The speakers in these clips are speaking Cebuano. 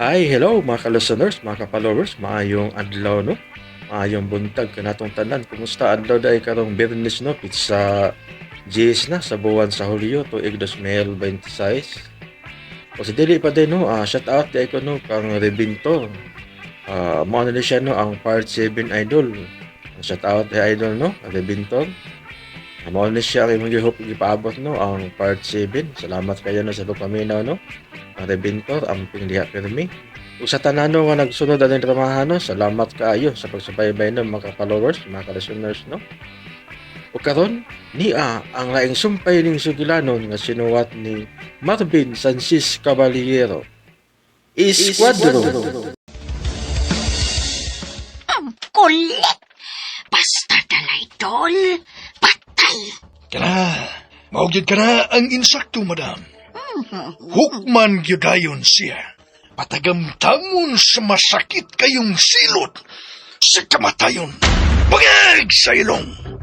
Ay, hello mga ka-listeners, mga ka-followers, maayong adlaw, no? Maayong buntag kanatong tanan. Kumusta adlaw dai karong Biyernes, no? Pizza Gs na sa buwan sa Hulyo tuig 2026. O sa dili pa din, no, shout out di ko, no, kang Rebinto. Mao na ni siya, no, ang part 7 idol. Shout out di idol, no, Rebinto. Mao ni siya ang imong gihop gipaabot, no, ang part 7. Salamat kayo, no, sa pagpaminaw, no. Ang Rebintor, ang pingdiha pirmi. Ug sa tanan, no, nga nagsunod aning dramahan, no, salamat kaayo sa pagsubaybay, no, mga followers, mga ka-listeners, no. Ug karon nia ang laing sumpay ning sugilanon nga sinuwat ni Marvin Sanchez Caballero. Esquadro. Ang kulit! Basta dalaydol, patay! Kana, mao gyud kana ang insakto, madam. Hukman gyud dayon siya. Patagamtamon sa masakit kayong silot sa kamatayon. Bangag sa ilong!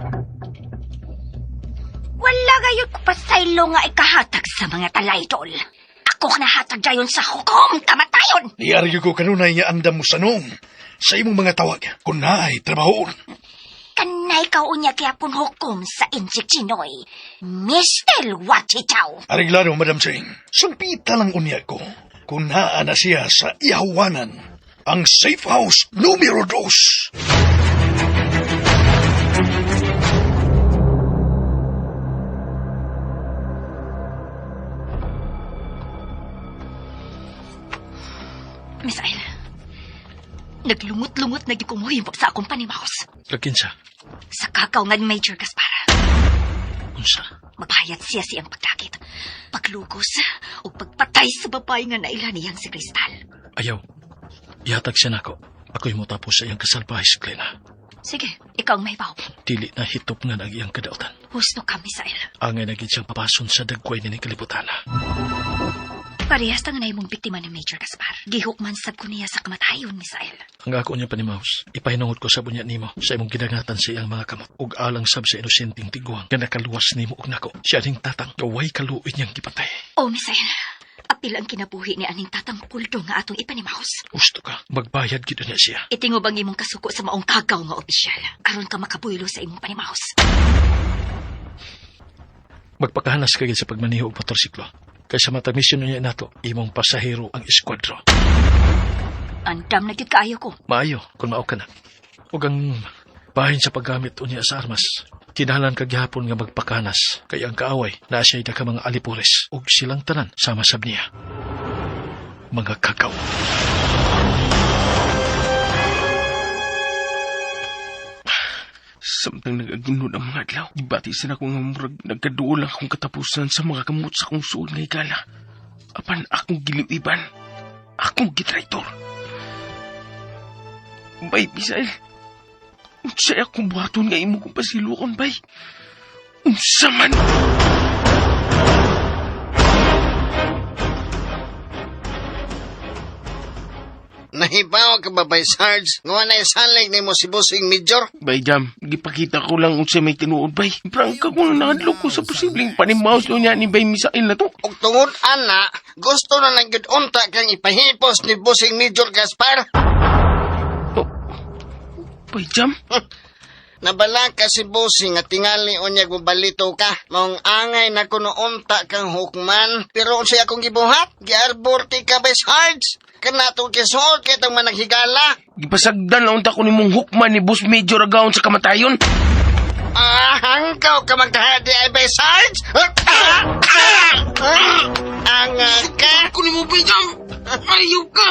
Wala gayud ko pasaylo nga ikahatag sa mga talaydol. Ako nahatag dayon sa hukom kamatayon! Niaryo ko kanunay nga andam mo sa noong sa imong mga tawag kung naay trabahoon. Kanay ka unya kaya hukom sa Intsik Chinoy. Mr. Wachichaw! Areglado, Madam Ching. Sumpita lang unya ko kung naa na siya sa ihawanan ang safe house numero 2. Misael, naglungot-lungot na gyud kong muhimo sa akong panimaos. Kakinsa, Sa kakaw nga ni Major Gaspar. unsa, Magbayad siya siyang pagdakit, paglugos, o pagpatay sa babae nga naila niyang si Crystal. Ayaw. Ihatag siya nako. Ako'y motapos sa iyang kasalbahe, Glenna. Sige, ikaw ang mahibaw. Dili na hitop nga ang iyang kadautan. Husto ka, Misael. Angay na gid siyang papason sa dagkway ni kalibutan. Parehas ta nga na imong biktima ni Major Gaspar. Gihukman sab ko niya sa kamatayon, Misael. Ang ako niya panimaus, ipahinungod ko sa bunya nimo sa imong gidangatan sa iyang mga kamot ug alang sab sa inosenteng tiguang nga nakaluwas nimo og nako. Siya ning tatang gaway kaluoy niyang gipatay. Oh, Misael, apil ang kinabuhi ni aning tatang puldo nga atong ipanimaos. Gusto ka, magbayad gid niya siya. Itingob ang imong kasuko sa maong kagaw nga opisyal. Aron ka makabuylo sa imong panimaos. Magpakahanas ka gid sa pagmaneho og motorsiklo. Kay sa matag misyon niya nato, imong pasahero ang eskuadro. Andam na gyud kaayo ko. Maayo kung mao ka na. Ug ang bahin sa paggamit unya sa armas, kinahanglan ka gihapon nga magpakanas kay ang kaaway naa siya'y daka mga alipores ug silang tanan sama sab niya. Mga kakaw. Samtang nag-aginod ang mga adlaw, gibati sa nako nga murag nagkaduol ang akong katapusan sa mga kamot sa akong suod nga higala. Apan akong giliwiban, akong gitraitor. Bay, Misael, unsay akong buhaton nga imo kong pasilukon, bay? Unsa man? Nahibaw ka ba, Bay Sarge? Nga na isalig ni mo si Busing Major? Bay, Jam, gipakita ko lang unsay may tinuod, bay. Prangka ko na nahadlok ko sa posibleng panimaus niya ni Bay Misael na to. Og tungod ana, gusto na lang gyud unta kang ipahipos ni Busing Major Gaspar. Oh, Bay, Jam, Nabala ka si Busing nga tingali unya balito ka. Maong angay na kuno unta kang hukman. Pero unsay akong gibuhat? Giarbor ti ka, Bay Sarge. Kanatong kisuot kay tong managhigala. gipasagdan na unta ko nimong hukman ni Boss Major Agaon sa kamatayon. Ah, hangkaw ka magdahadi ay Bay Sarge. Ah, ah, ah, Anga ka. Kunin mo ba yan? Ayaw ka!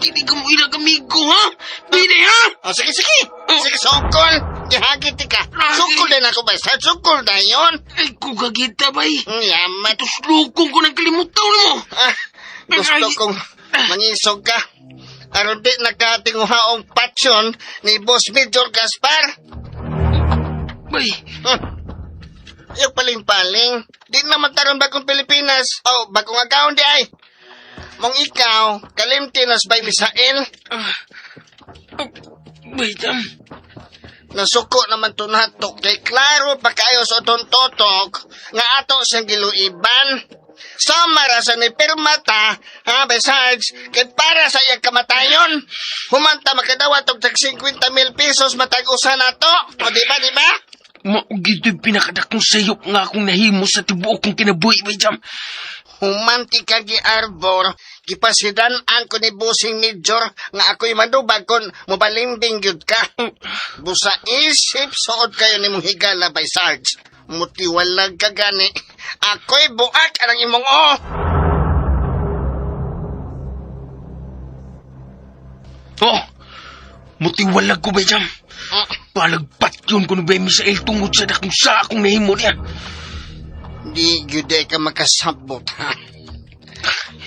Hindi ka mo ilag amigo, ha? Pwede, ha? Oh, sige, sige. Sige, sukol. Gihagit ka. Sukol din ako, basta. Sukol na yun. Ay, kung kagita, bay. Yamat. Tuslukong ko ng kalimutan mo. Ah, gusto kong mangisog ka. Aron di nakatinguhaong patsyon ni Boss Major Gaspar. Bay, Yung paling-paling. Di naman taron bagong Pilipinas. O, bagong agawon di ay. Mong ikaw, kalimti nas bay Misael. bay, Jam. Nasuko naman to nato kay klaro pa kayo sa utong totok nga ato siyang giluiban. Sama ra sa ni pirmata, ha, Bay Sarge, kay para sa iyang kamatayon. Humanta makadawat og tag 50 mil pesos matag usa na to. O di ba, di ba? Mao gito'y pinakadakong sayop nga akong nahimo sa tibuok kong kinabuhi, Bay Jam. Humanti ka gi Arbor, gipasidan-an ko ni Busing Major nga ako'y madubag kon mobalimbing gyud ka. Busa isip suod kayo nimong higala Bay Sarge. Mutiwalag ka gani. Ako'y buak anang imong o. Oh, mutiwalag ko, Bay Jam. Palagpat yun ko ni Bay Misael tungod sa dakong sa akong nahimo niya. Di gyud ay ka makasabot ha.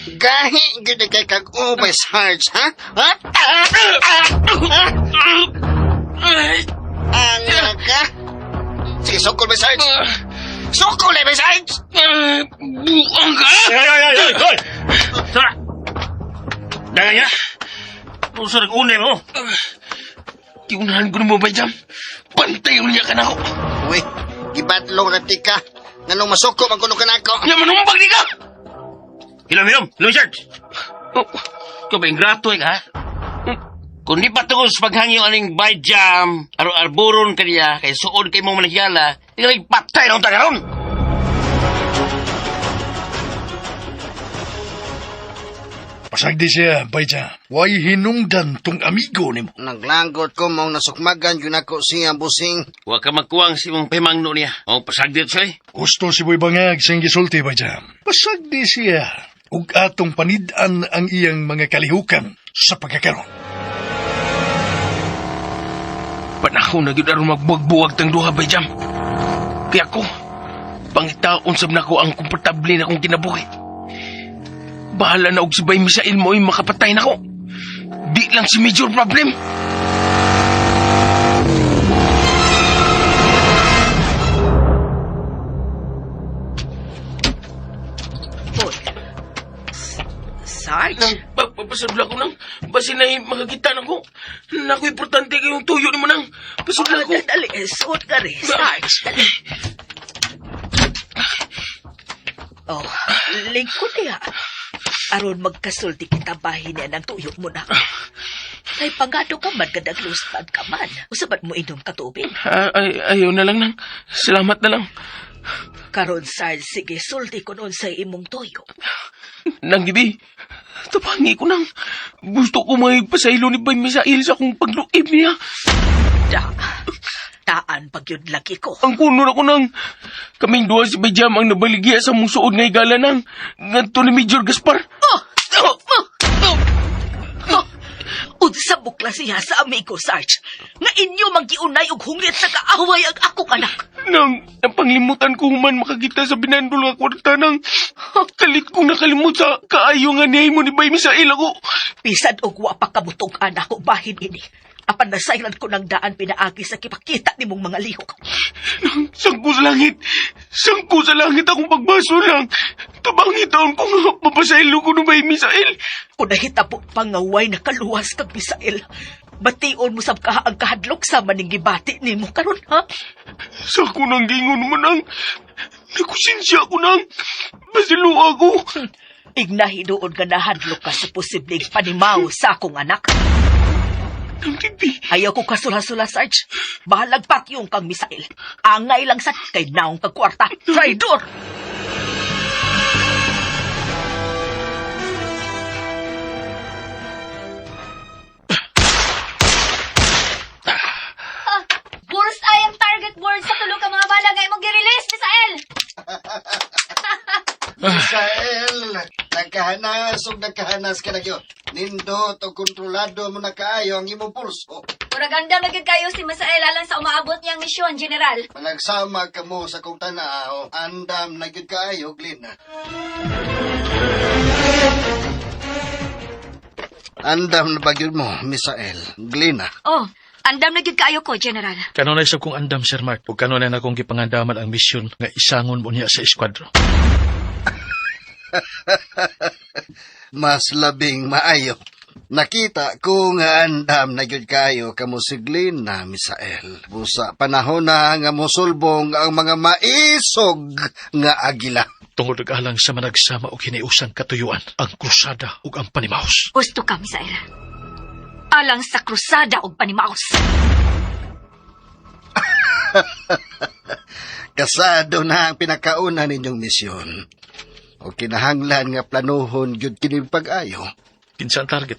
Gahi gyud ay kay kag ubay Sarge ha? Ha? Ah! Ah! Ah! Ay, Ang ka? Sige, sukol Bay Sarge. Sukol eh, Bay Sarge! ah, buang ka! Ay, ay, ay, ay, ay! Tara! Dagan niya! Puso nag-unay mo! Tiunahan ko na mo, Bay Jam. Pantay unya ka na ako. Uy, gibatlong na tika. Nganong masuko man kuno kanako. Nga manumbag di ka! Hilom, hilom! Hilom, Sarge! Oh, Ikaw ba, ingrato eh, ka, ha? Kung di pa tungod sa paghangyo aning Bay Jam, aro-arburon ka niya, kay suod kay mong manghigala, ikaw ay patay na unta karon! Pasagdi siya, Bayja. Way hinungdan tong amigo nimo. Naglanggot ko mong nasukmagan yun ako siya busing. Huwag ka magkuwang si mong pahimangno niya. O, pasagdi siya eh. Gusto si Boy Bangag siyang gisulti, Bayja. Pasagdi siya. Ug atong panid-an ang iyang mga kalihukan sa pagkakaroon. Panahon na gyud aron magbuwag-buwag tang duha, Bay Jam. Kaya ko, pangitaon sab nako ang komportable na kong kinabuhi. Bahala na og si Bay Misael mo'y makapatay nako. Di lang si major problem. Hoy. Sarge? Nang papasabla ko nang basin na makakita nako. Nako importante kayong tuyo nimo nang. Pasabla ko. Oh, Dali, suot ka rin, Sarge. Dali. Oh, lingkod niya. Aron magkasulti kita bahin niya ng tuyo mo na. Kay pangado ka man, kadagluspad ka man. Usabat mo inom ka tubig. Ah, ay, ayaw na lang nang. Salamat na lang. Karon, Sarge, sige, sulti ko noon sa imong tuyo. Nang gibi, tapangi ko nang. Gusto ko magpasaylo ni Bay Misael sa akong pagluib niya. Da, taan pag yun lagi ko. Ang kuno na ko nang. Kaming duha si Bay Jam ang nabaligya sa mong suod nga higala nang. Ngadto ni Major Gaspar. Oh! Oh! Oh! Oh! Unsa bukla siya sa amigo, Sarge, nga inyo manggiunay og hungit sa kaaway ang akong anak. Nang, napanglimutan ko human makakita sa binandol nga kwarta nang. Kalit kong nakalimot sa kaayo nga niya mo ni Bay Misael ako. Bisan og wa pa kabutong anak ko bahin ini. Apan nasayran ko ng daan pinaagi sa kipakita nimong mga lihok. Nang, sangko sa langit. Sangko sa langit akong pagbaso lang. Tabangi taon ko nga mapasaylo ko ni Bay Misael. Kung nahitabo pa nga way nakaluwas kag Misael, bation mo sab kaha ang kahadlok sa maning gibati nimo karon ha? Sa ako nang gingon mo nang. Nakusensya ko nang. Basilo ako. Ignahinuon nga nahadlok ka sa posibleng panimaw sa akong anak. Nang bibi. Ayaw ko kasula-sula, Sarge. Bahalag pakyong kang misail. Angay lang sa kay naong kagkwarta. Traidor! Bullseye ang target board sa tulo ka mga bala nga imong gi-release, Misael. Misael, nagkahanas ug nagkahanas ka na gyud. Nindot og kontrolado mo na kaayo ang imong pulso. Murag andam na gyud kayo si Misael alang sa umaabot niyang misyon, General. Managsama ka mo sa kong tanaw, andam na gyud kaayo, Glina. Andam na ba gyud mo, Misael? Glina. Oh, andam na gyud kaayo ko, General. Kanunay sab kong andam, Sir Mark, ug kanunay na akong gipangandaman ang misyon nga isangon mo niya sa eskwadro. Mas labing maayo. Nakita ko nga andam na gyud kaayo kamo si Glina, Misael. Busa panahon na nga mosulbong ang mga maisog nga agila. Tungod ug alang sa managsama og hiniusang katuyuan, ang krusada ug ang panimaos. Gusto ka, Misael. Alang sa krusada og panimaos. Kasado na ang pinakauna ninyong misyon. O kinahanglan nga planuhon gyud kini pag-ayo. Kinsa ang target?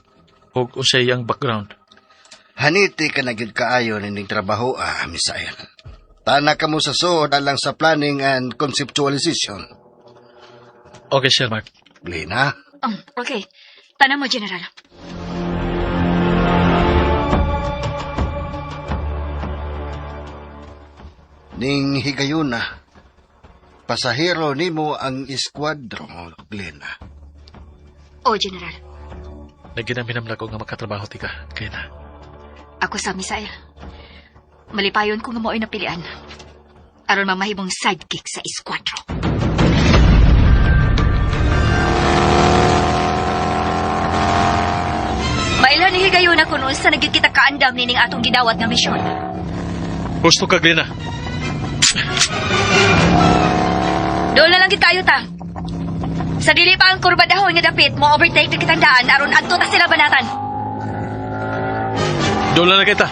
Og unsay iyang background? Haniti ka na gyud kaayo nining trabaho, ah, Misael. Tana ka mo sa suod alang sa planning and conceptualization. Okay, Sir Mark. Lina, Okay. Tanang mo, General. ning higayuna, pasahero nimo ang iskwadro, Lina. Oh, General. Naginaminam na ko nga makatrabaho tika. Kaya na. Ako sa Misael. Malipayon ko nga mo'y napilian. Aron mamahimong sidekick sa eskwatro. Mailhan ni higayon ako noon sa naging kita kaandam nining atong gidawat nga misyon. Gusto ka, Glena. Doon na lang kita kayo ta. Sa dili pa ang kurbadahon nga dapit, mo overtake na kitang daan aron adto ta sila banatan. Doon na lang kita.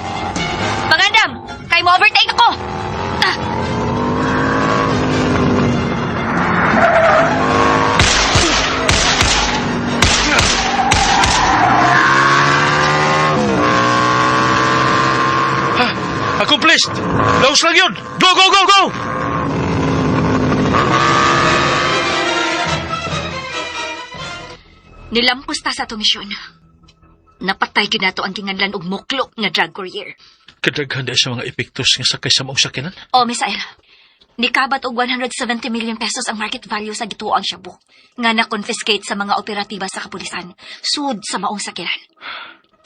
Pangandam, kay mo overtake ako. Ah! Ha? Accomplished! Laos lang yun! Go, go, go, go! Nilampos ta sa atong misyon. Napatay gyud nato ang kinganlan og muklo nga drug courier. Kadaghan dahil sa mga epektos nga sakay sa maong sakinan. O, Misael, nikabat og 170 million pesos ang market value sa gituoang shabu nga na-confiscate sa mga operatiba sa kapulisan, sud sa maong sakinan.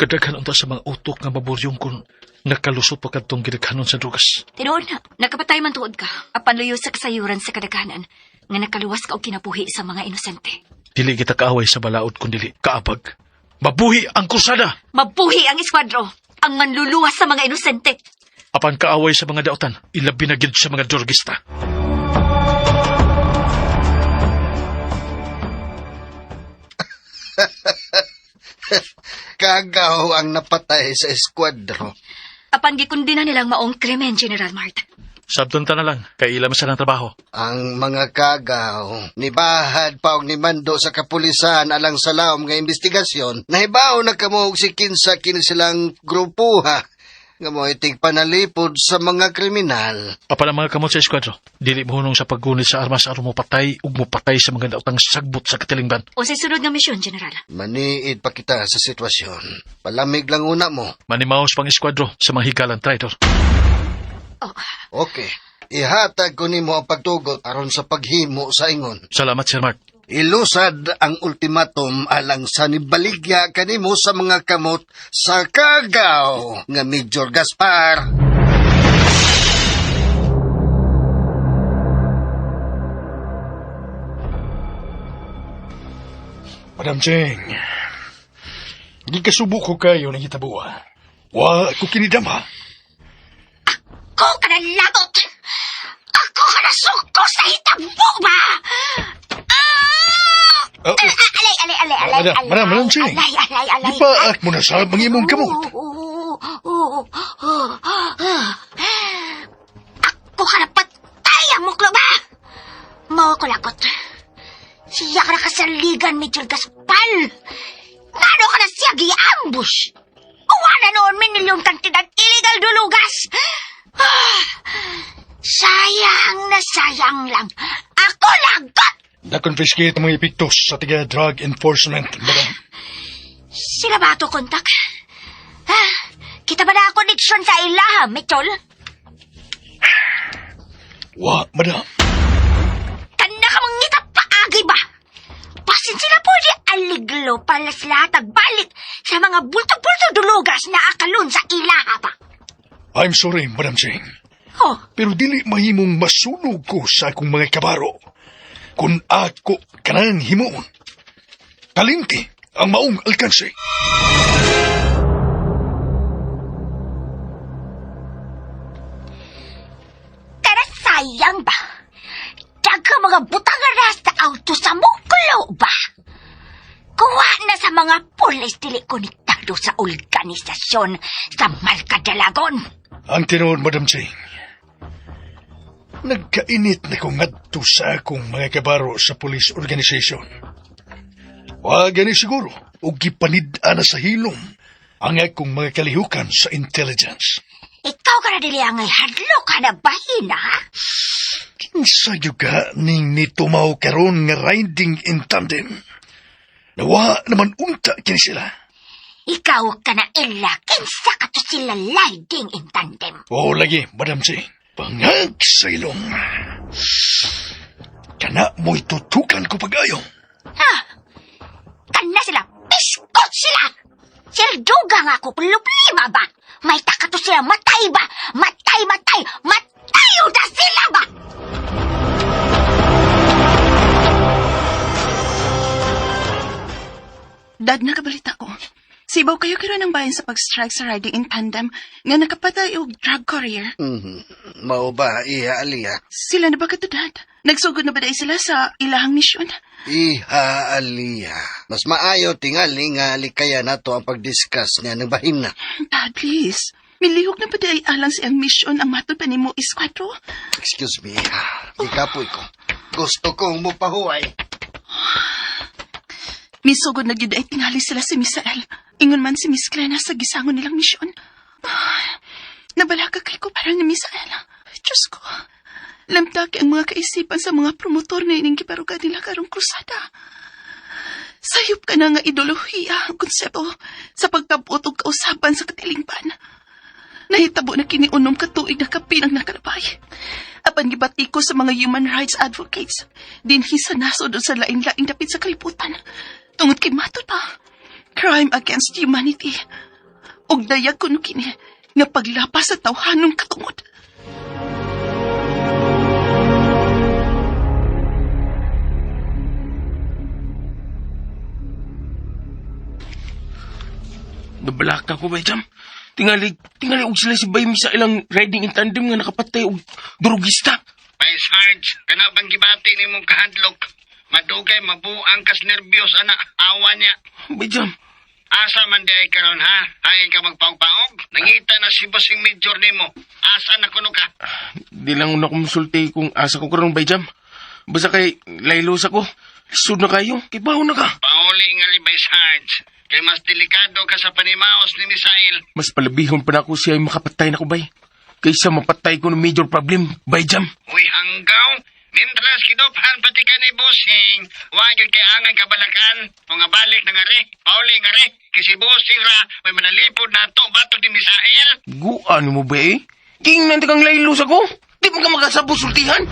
Kadaghan unta sa mga utok nga maburyong kun nakalusot pa kadtong gidaghanon sa drugas. Tinuod na, nakapatay man tuod ka, apan luyo sa kasayuran sa kadaghanan nga nakaluwas ka og kinabuhi sa mga inosente. Dili kita kaaway sa balaod kun dili kaabag. Mabuhi ang krusada! Mabuhi ang eskwadro, ang manluluwas sa mga inosente. Apan kaaway sa mga daotan, ilabi na gyud sa mga durgista. Kagaw ang napatay sa eskuadro. Apan gikundina nilang maong krimen, General Mart. Sabton ta na lang, kay ila man sa ng trabaho. Ang mga kagaw, nibahad pa og nimando sa kapulisan alang sa laom nga investigasyon, nahibaw na kamo og si kinsa kini silang grupuha nga mo'y tigpanalipod sa mga kriminal. Apan ang mga kamot sa eskuadro, dili mohunong sa paggunit sa armas aron mopatay ug mopatay sa mga daotang sagbot sa katilingban. O sa sunod nga misyon, General. Maniid pa kita sa sitwasyon. Palamig lang una mo. Manimaos pang eskuadro sa mga higalang traitor. Oh, Okay. Ihatag ko nimo ang pagtugot aron sa paghimo sa ingon. Salamat, Sir Mark. Ilusad ang ultimatum alang sa nibaligya kanimo sa mga kamot sa kagaw nga Major Gaspar. Madam Cheng, gikasubo ko kayo ng hitabuha. Wa ko kinidama. Ako ka na lagot! Ako ka na suko sa hitabo ba? Ah! Oh, Ah, alay, alay, alay, alay, Madam, alay. Madam, Madam Cheng. Alay, alay, alay. Gipaak mo na sa ang imong kamot. Oo, oo, oo, oo. Ako ka na patay ang muklo ba? Mao ko lagot. Siya ka na kasaligan, Major Gaspal. Ngano ka na siya gi-ambush? Uwa na noon minilyon kantidad illegal dulugas. Ah, sayang na sayang lang. Ako lagot! Na-confiscate ang mga epektos sa tiga drug enforcement, madam. Sila ba ato kontak? Ha? Kita ba na koneksyon sa ilaha, Mitchell? Wa, madam. Tanda ka mangita paagi ba? Pasin sila po di aliglo pala sila tagbalik sa mga bulto-bulto dulugas na akalon sa ilaha ba? I'm sorry, Madam Cheng. Oh, Pero dili mahimong masunog ko sa akong mga kabaro. Kung ako kanang himuon. Kalinti ang maong alkanse. tara sayang ba? Dagka mga butang rasta auto sa muklo ba? Kuha na sa mga pulis dili konektado sa organisasyon sa Malkadalagon. Ang tinuod, Madam Ching. Nagkainit na ko ngadto sa akong mga kabaro sa police organization. Wa gani siguro og gipanid-an na sa hilom ang akong mga kalihukan sa intelligence. Ikaw ka na dili angay hadlo ka na bahin, ha? Kinsa gyud ka ning nitumaw karon nga riding in tandem. Nawa naman unta kini sila. Ikaw ka na ila, kinsa ka to sila riding in tandem. Oo lagi, Madam Ching. Bangag sa ilong. Kana mo'y tutukan ko pag-ayo. Ha? Kana sila, piskot sila! Sirduga nga ako, problema ba? May takato sila, matay ba? Matay, matay, matayo na sila ba? Dad, nakabalita ko. Sibaw kayo karon ng bayan sa pag-strike sa riding in tandem nga nakapatay og drug courier. Mao ba, iha Alia? Sila na ba kato, Dad? Nagsugod na ba dahil sila sa ilahang misyon? Iha Alia. Mas maayo tingali nga likaya nato ang pag-discuss niya ng bahin na. Dad, please. Milihok na ba dahil alang sa iyang misyon ang matod pa nimo eskwatro? Excuse me, iha. Ikapoy ko. Gusto kong mupahuway. Misugod na gyud ay tingali sila si Misael. Ingon man si Miss Clena sa gisangon nilang misyon. Ah, Nabalaka kay ko para ni Misael. Diyos ko. Lamtaki ang mga kaisipan sa mga promotor na ining gibaruga nila karong krusada. Sayop ka na nga ideolohiya ang konsepto sa pagkabot og kausaban sa katilingban. Nahitabo na kini unom ka tuig na kapinang nakalabay. Apan gibati ko sa mga human rights advocates, dinhi sa nasod o sa lain-laing dapit sa kalibutan. Tungod kay matod pa, crime against humanity. Ug dayag kuno kini nga paglapas sa tawhanong katungod. Nabalaka ko, Bay Jam. Tingali, tingali og sila si Bay sa ilang riding in tandem nga nakapatay og durugista. Bay Sarge, kana bang gibati nimong kahadlok? Madugay mabuang kas nervyos ana awa niya. Bay Jam, Asa man di ay karon ha? Ay ka magpaugpaog? Nangita na si Bossing Major nimo. Asa na kuno ka? di lang una konsulti kung asa ko karon Bay Jam. Basta kay laylo sa ko. Lisod na kayo, kay baho na ka. Pauli nga li Bay Sarge. Kay mas delikado ka sa panimaos ni Misael. Mas palabihon pa na ako siya ay makapatay na ko, Bay. Kaysa mapatay ko ng major problem, Bay Jam. Uy, hanggaw! Mintras kidophan pati ka ni Bossing. Wa gyud kay angan kabalakan. Mga balik na nga re. Pauli nga re. Kay si Bossing ra may manalipod na to bato ni Misael. Guan mo ba eh? Tingnan kang laylo sa ko. Di mo ka makasabot sultihan.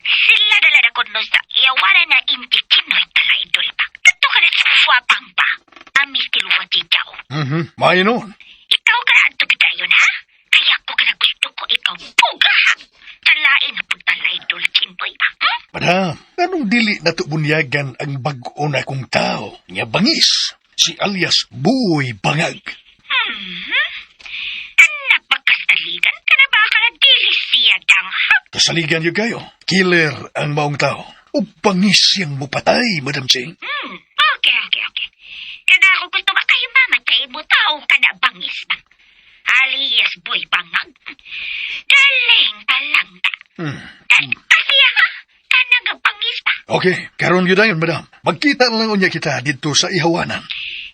Sila dala na kuno sa iyawaran na inti kinoy talaidol ba? Kato ka na sa fuwapang ba? Amis tiluwa chichaw. Maayo noon. Ikaw ka na adto kita yun, ha? Kaya ko ka na gusto ko ikaw pugahag. Talain na pagtalaidol chinoy ba? Hmm? Madam, anong dili na bunyagan ang bag-o na kong tao? Nga bangis, si alias Buoy Bangag. Anak pagkasaligan ka na ba ka na dili siya dang ha? Kasaligan niyo kayo. Killer ang maong tao. O bangis siyang mupatay, Madam Ching. Okay, okay, okay. Kada ako gusto ba kayo mama kay mo tao ka na bangis ba? Alias boy bangag. Galing talangka. Kasi ha? Kana nga bangis ba? Okay, karon yun dayon, madam. Magkita na lang unya kita dito sa ihawanan.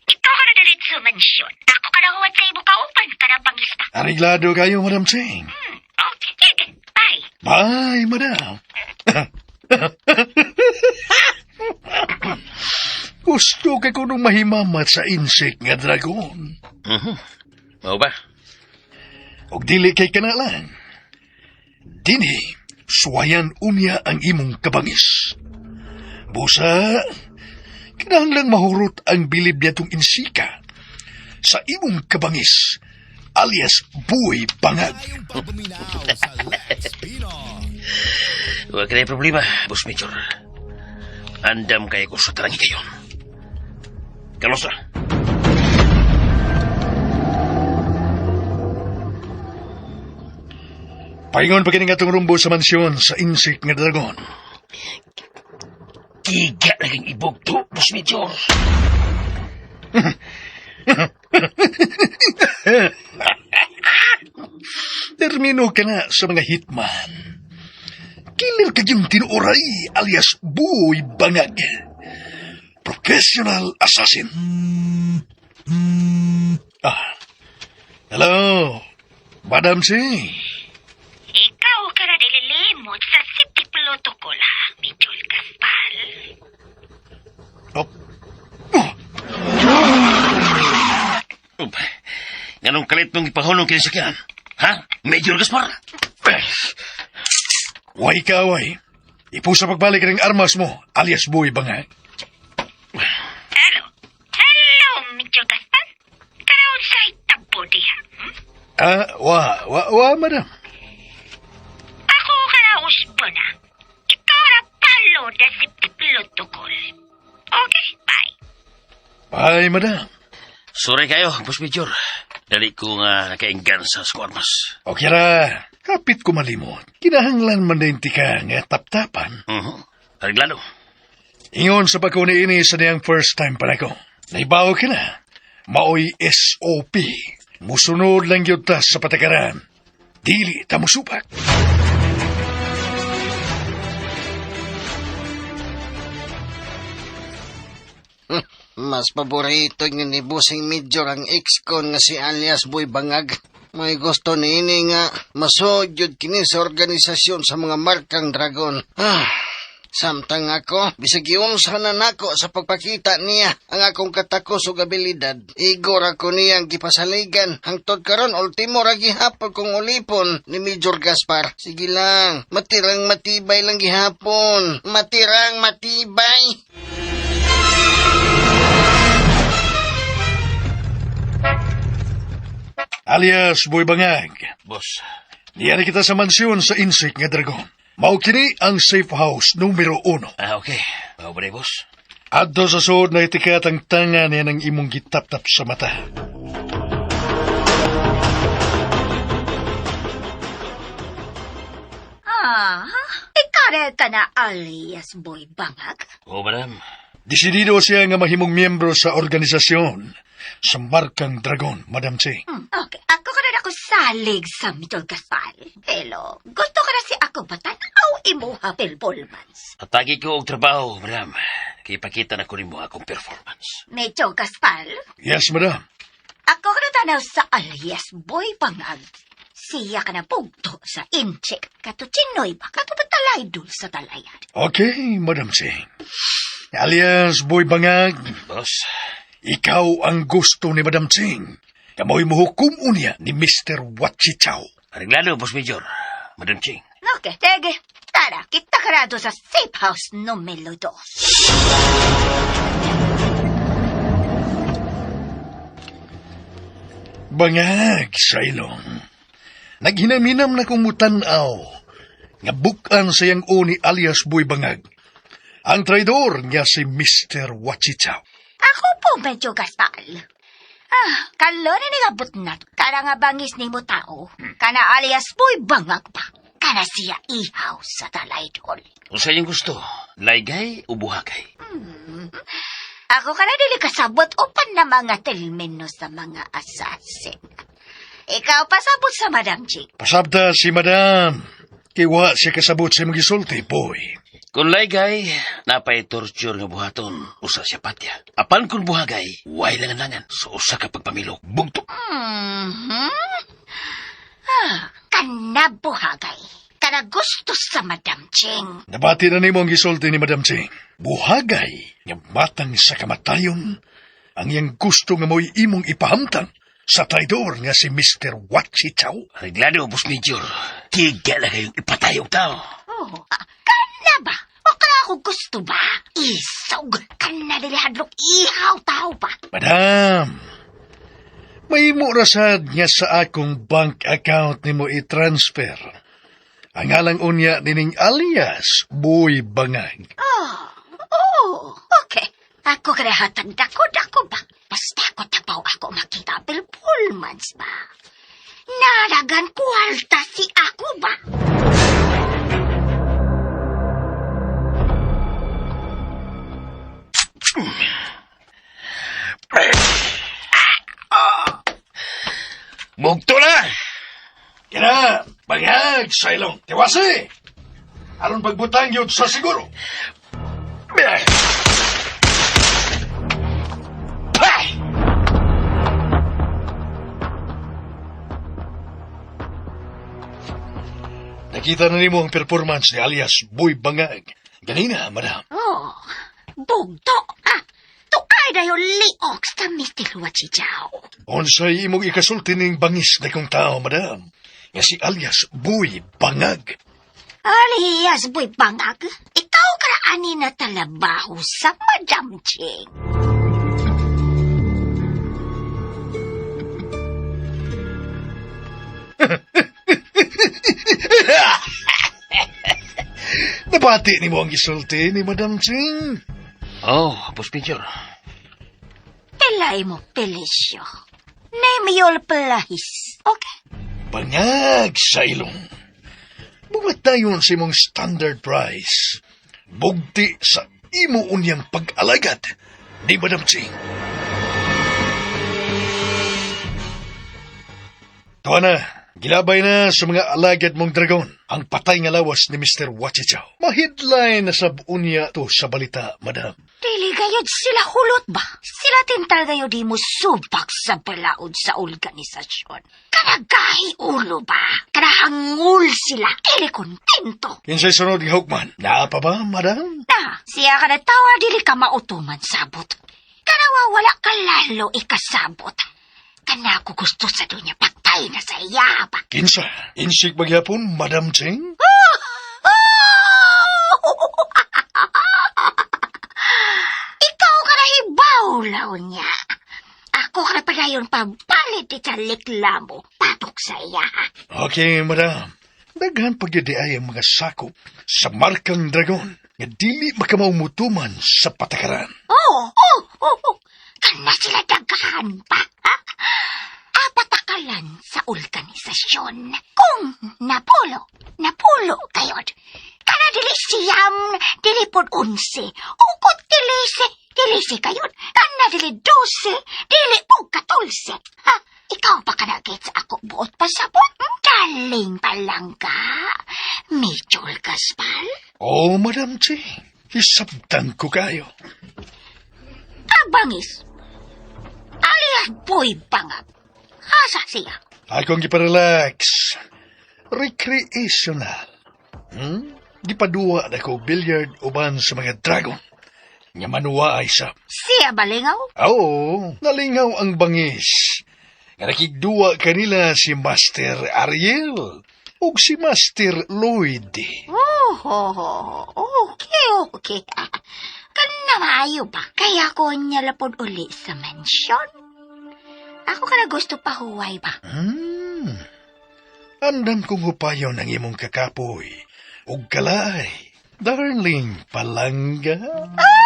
Ikaw ka na dalit sa mansyon. Ako ka na huwad sa imo kauban ka na bangis ba? Ariglado kayo, Madam Ching. Okay, sige. Bye. Bye, madam. Gusto kay ko nung mahimamat sa insect nga dragon. Mao ba? Og dili kay kana lang. Dinhi, suwayan unya ang imong kabangis. Busa, kinahanglang mahurot ang bilib niyatong insika sa imong kabangis, alias Buoy Bangag. Huwag ka na problema, Boss Major. Andam kayo ko sa tarangi kayo. Carlos ra. Paingon pa kini nga atong rumbo sa mansyon sa Insik nga Dragon. Giga na kang ibugto, Boss Major. Termino ka na sa mga hitman. Killer ka yung tinuoray alias Boy Bangag. Professional assassin. Ah. Hello, Madam C. Ikaw ka na nililimot sa City Protocol, ha, Major Gaspar. Oh. Oh. Up. Ganong kalit mong ipahulong kini sakyanan? Ha? Major Gaspar? Way ka, way. Ipusa pagbalik ng armas mo, alias Boy Bangag. Hello. Hello, Major Gaspar. Karaon sa itabo diha. Hmm? Ah, wa, wa, wa, madam. Ako karaos po na. Ikaw ra palo na si Protocol. Okay, bye. Bye, madam. Sorry kayo, Boss Major. Dali ko nga nakainggan sa squad mas. Okay ra, kapit ko malimot. Kinahanglan man din ti ka nga taptapan. Mhm. Ariglado. Ingon sa pagkuni ini sa niyang first time pa nako. Naibaw ka na. Maoy SOP. Musunod lang yun ta sa patakaran. Dili ta musupak. Mas paborito nga ni Busing Major ang ex-con nga si alias Boy Bangag. May gusto niini nga masod yun kini sa organisasyon sa mga markang dragon. Ah, samtang ako, bisag giunsa na nako sa pagpakita niya ang akong katakos ug abilidad. Igor ako niyang gipasaligan. Hangtod karon ultimo ra gihapon kong ulipon ni Major Gaspar. Sige lang, matirang matibay lang gihapon. Matirang matibay. Alias Boy Bangag. Boss. Niyari kita sa mansyon sa Insik nga Dragon. Mao kini ang safe house numero 1. Ah, okay. Mao ba boss? Adto sa suod na itikat ang tanga niya ng imong gitaptap sa mata. Ah, ikaw ka na alias Boy Bangag. Oo, madam. Desidido siya nga mahimong miyembro sa organisasyon sa Markang Dragon, Madam Ching. Okay, ako ka na ako salig sa Major Gaspar. Hello, gusto ka na si ako batanaw imuha performance. Atagi ko og trabaho, madam. Kay ipakita na ko nimo akong performance. Major Gaspar, Yes, Madam. ako ka na tanaw sa alias Boy Bangag. Siya ka na bugto sa inchik. Katuchinoy ba? Katupatalay dul sa talayan. Okay, Madam Ching. Alias Boy Bangag, Boss, ikaw ang gusto ni Madam Ching. Kamoy muhukom unya ni Mr. Wachichaw. Ariglado, Boss Major. Madam Ching. Okay, tege. Tara, kita ka na doon sa safe house numero 2. Bangag sa ilong. Naghinam-hinam na kumutanaw. Nga bukan sa iyang uni alias Boy Bangag. Ang traidor nga si Mr. Wachichaw. Ako po medyo gastal. Ah, kaloni ni nga butnat. Kana nga bangis ni mo tao. Kana alias boy bangag pa. Kana siya ihaw sa talaydol. Unsa iyong gusto? Laygay o buhakay? Ako kana dili kasabot upan na mga termino sa mga assassin. Ikaw pasabot sa Madam Chick. Pasabta si Madam. Kiwa siya kasabot sa imong gisulti, boy. Kung laygay, napay torture nga buhaton, usa siya patya. Apan kung buhagay, way langan-langan. So usa ka pagpamilok, bugto. Mhm. Ah, kana buhagay. Kana gusto sa Madam Ching. Nabati na nimo ang gisulti ni Madam Ching. Buhagay nga matang sa kamatayon ang iyang gusto nga mo'y imong ipahamtang sa traidor nga si Mr. Wachichaw. Reglado, Boss Major. Tiga na kayong ipatay og tao. Oh, ah, kana ba? O kana ako gusto ba? Isog. Kana dili hadlok ihaw tao ba? Madam, may murasad nga sa akong bank account nimo i-transfer. Ang alang unya nining alias Boy Bangag. Oh, oh, okay. Ako kaya hatag dako dako ba? Basta ako tapaw ako makita performance ba? Naragan kuwalta si ako ba? Bugto na! Kina, bangag sa ilong. Tiwasi! Aron pagbutang yun sa siguro. Nakita na nimo ang performance ni alias Boy Bangag. Ganina, madam. Oh, bugto. Ah, tuay na yung liok sa Mr. Wachichaw. Unsay imong ikasulti ning bangis na kong tao, madam. Nga si alias Boy Bangag. Alias, boy bangag. Ikaw karaani na talabaho sa Madam Ching. Nabati nimo ang gisulti ni Madam Ching. Oh, Boss Major. Pilay mo, Felicio. Name your place. Okay? Bangag sa ilong. Bumat tayon sa imong standard price. Bugti sa imo unyang pag-alagad ni Madam Ching. Tuwa na, gilabay na sa mga alagad mong dragon ang patay nga lawas ni Mr. Wachichaw. Mahidlay na sa unya to sa balita, madam. Dili gayod sila hulot ba? Sila tintal gayod di mo subak sa balaod sa organisasyon. Kanagahi ulo ba? Kanahangul sila. Dili kontento. Kinsay sunod nga hukman, naa pa ba, madam? Na, siya ka na tawa dili ka mautuman sabot. Kanawa wala ka lalo ikasabot. Kana ko gusto sa dunya patay na sa iya ba? Kinsa, insik magyapon, Madam Ching? Ikaw ka na hibaw, laon niya. Ako ka na pagayon pabalit di sa reklamo. Patok sa iya. Okay, madam. Daghan pagyudi ay ang mga sakop sa markang dragon nga dili makamaumutuman sa patakaran. Oo. Kana sila daghan pa. Ha? Apatakalan sa organisasyon. Kung napulo, napulo kayod. Kana dili siyam, dili pod 11. Ukot tilise, tilise kayod. Kana dili 12, dili po 14. Ha? Ikaw pa ka nagets ako buot pasabot? Daling palangga. Mitchell Gaspar? Oh, Madam Ching, hisabtan ko kayo. Abangis. Alias Boy Bangag. Asa siya? Akong giparelax. Recreational. Hmm? Gipaduwa na ko billiard uban sa mga dragon. Nga manuwa ay sa... Siya balingaw? Oo, nalingaw ang bangis. Nga nakigduwa kanila si Master Ariel ug si Master Lloyd. Oh, okay, okay. Kana maayo ba? Kaya ko niya lapod uli sa mansyon. Ako ka na gusto pa huway ba? Andam kong hupayon ang imong kakapoy ug kalaay. Darling palangga. Oh.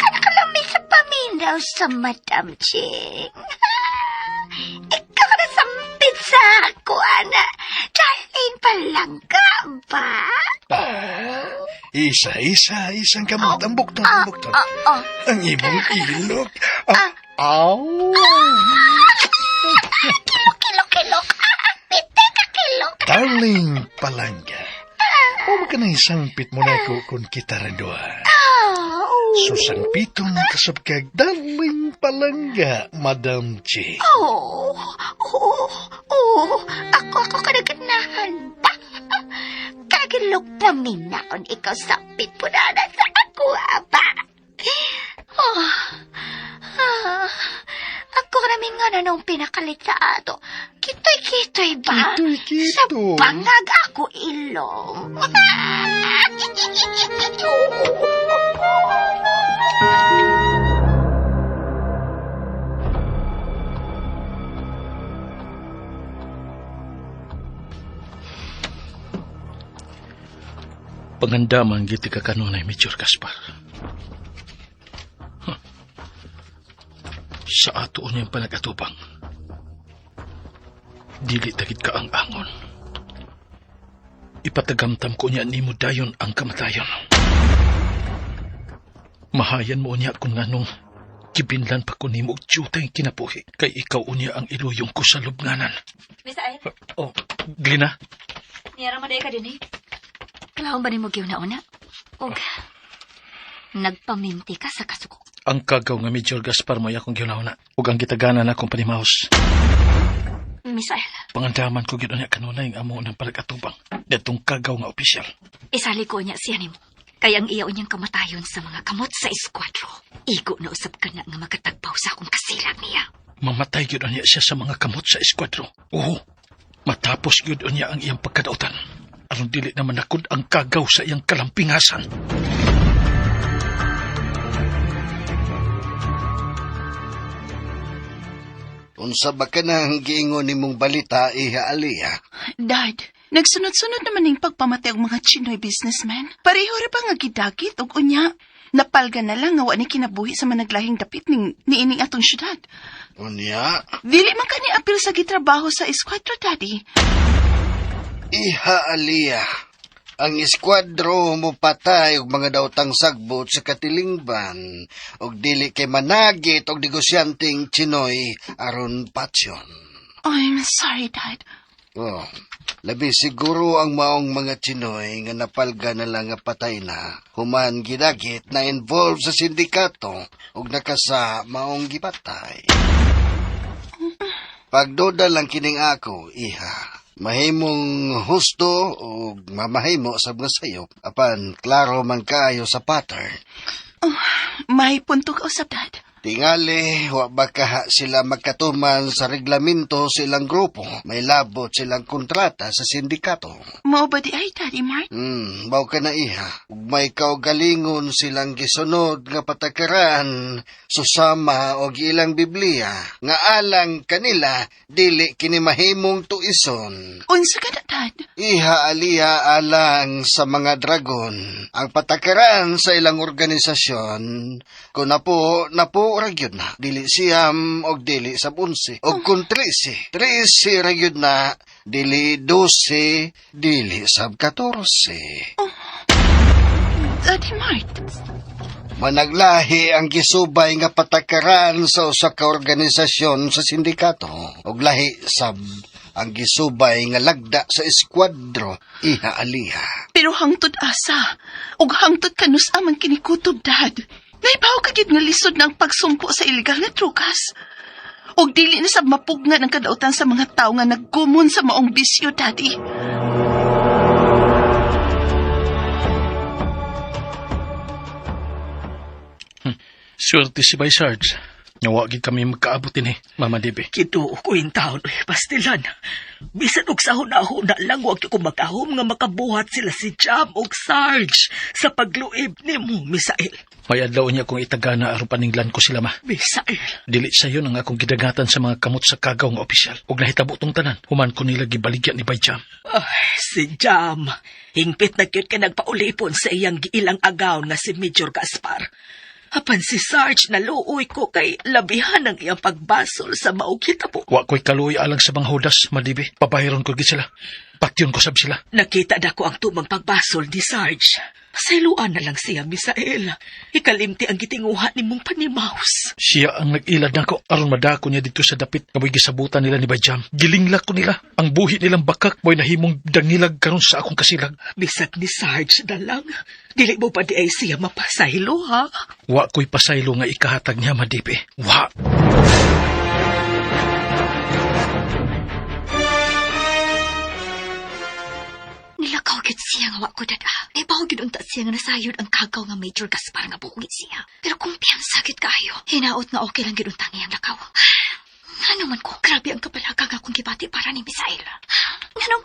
Kanakalami sa paminaw sa Madam Ching. Ikaw na sampit sa ako, ana. Darling palangga ba? Isa, isa, isang kamot. Ang bukton, ang bukton. Oh, oh. Ang imong ilok. Ah, aw. Kilok, kilok, kilok. Pite ka kilok. Darling palangga. O ka na isangpit mo na ko kung kita randuha. Oh. Susangpiton kasab kag darling palangga, Madam G. Oh, oh, oh, ako, ako kanaganahan pa. Kagilok pa minaon ikaw sapit po na na sa ako, aba. Oh, ah, ako kami nga na nung pinakalit sa ato. Kitoy-kitoy ba? Kitoy-kitoy. Sa bangag ako ilong. Pangandaman giti ka kanunay, Major Gaspar. Huh. Sa ato niyang panagatubang, dili tagit ka ang angon. Ipatagamtam ko niya nimo dayon ang kamatayon. Mahayan mo niya kung nganong gibinlan pa ko nimo og tiyutay kinabuhi kay ikaw unya ang iluyong ko sa lubnganan. Misael, Oh, Glina, niyara man ka din eh. Kalaon ba ni mo na una? Og, nagpaminti ka sa kasuko. Ang kagaw nga Major Gaspar mo akong gihuna ug ang gitaganan akong panimaos. Misael, Pangandaman ko gyud unya kanunay ang amo ng palagatubang datong kagaw nga opisyal. Isali ko niya siya nimo. Kaya ang iyaw niyang kamatayon sa mga kamot sa eskwatro. Igo na usab ka na nga makatagpaw sa akong kasilag niya. Mamatay gyud unya siya sa mga kamot sa eskwatro. Oo, matapos gyud unya ang iyang pagkadautan. Aron dili na manakod ang kagaw sa iyang kalampingasan. Unsa ba ka nang giingon nimong balita, iha Aliyah? Dad, nagsunod-sunod naman ning pagpamatay og mga Chinoy businessman. Pareho ra ba nga gidagit og unya? Napalga na lang nga wa ni kinabuhi sa managlahing dapit ning niining atong syudad. Unya, Dili man kani apil sa gitrabaho sa eskwatro, Daddy. iha Aliyah. Ang eskwadro mo patay og mga daotang sagbot sa katilingban og dili kay managit og negosyanteng Chinoy aron patsyon. I'm sorry, Dad. Oh, labi siguro ang maong mga Chinoy nga napalga na lang nga patay na human gidagit na involved sa sindikato ug nakasa maong gipatay. Pagduda lang kining ako, iha. Mahimong husto o mamahimo sa mga sayop apan klaro man kaayo sa pattern. May punto ka usab, Dad. Tingali, wa ba kaha sila magkatuman sa reglamento sa ilang grupo? May labot silang kontrata sa sindikato. Mao ba di ay, Daddy Mark? Mao ka na iha. Ug may kaugalingon silang gisunod nga patakaran, susama og ilang Biblia, nga alang kanila dili kini mahimong tuison. Unsa ka na, Dad? Iha aliya alang sa mga dragon ang patakaran sa ilang organisasyon kung napo napo ra gyud na dili siyam og dili sab 11 og kung 13 13 ra gyud na dili 12 dili sab 14. Daddy Mart. Managlahi ang gisubay nga patakaran sa usa ka organisasyon sa sindikato og lahi sab ang gisubay nga lagda sa eskuadro iha aliha. Pero hangtod asa, ug hangtod kanus man kinikutob, Dad. Naibaw ka gid nga lisod na ang pagsumpo sa ilegal nga drugas. Ug dili na sab mapugnan ang kadautan sa mga tawo nga nagkumon sa maong bisyo, Daddy. Swerte si Bay Sarge. Nga wa gid kami magkaabot dinhi, Mama Debbie. Kiduo ko yung taon, uy, pastilan. Bisan og sa huna-huna lang, wag ko magahom nga makabuhat sila si Jam og Sarge sa pagluib nimo, Misael. May adlaw niya kung itagana aron paninglan ko sila ma. Misael. Dili sayo ang akong gidagatan sa mga kamot sa kagaw nga opisyal. Ug nahitabo tong tanan, human ko nila gibaligya ni Bay Jam. Ay, si Jam. Hingpit na gyud kay nagpaulipon sa iyang giilang agaw nga si Major Gaspar. Apan si Sarge naluoy ko kay labihan ang iyang pagbasol sa maugitabo. Wa ko'y kaluoy alang sa mga hudas, Madibi. Pabahiron ko gid sila. Patyon ko sab sila. Nakita na ko ang tumang pagbasol ni Sarge. Pasayloan na lang siya, Misael. Ikalimti ang gitinguha ni mong panimaus. Siya ang nag-ilad nako aron madako niya dito sa dapit nga mo'y gisabutan nila ni Bayjam. Gilingla ko nila. Ang buhi nilang bakak mo'y nahimong dangilag karon sa akong kasilag. Bisag ni Sarge na lang. Dili mo pa di ay siya mapasaylo, ha? Wa ko'y pasaylo nga ikahatag niya, Madibi. Wa! Nilakaw gid siya nga wa ko dada. Naibaw gid unta siya nga nasayod ang kagaw nga Major Gaspar nga buhi siya. Pero kumpiyansa gid kaayo. Hinaot nga okay lang gid unta niyang lakaw. Ngano man ko, grabe ang kabalaga nga akong gibati para ni Misael. Nganong,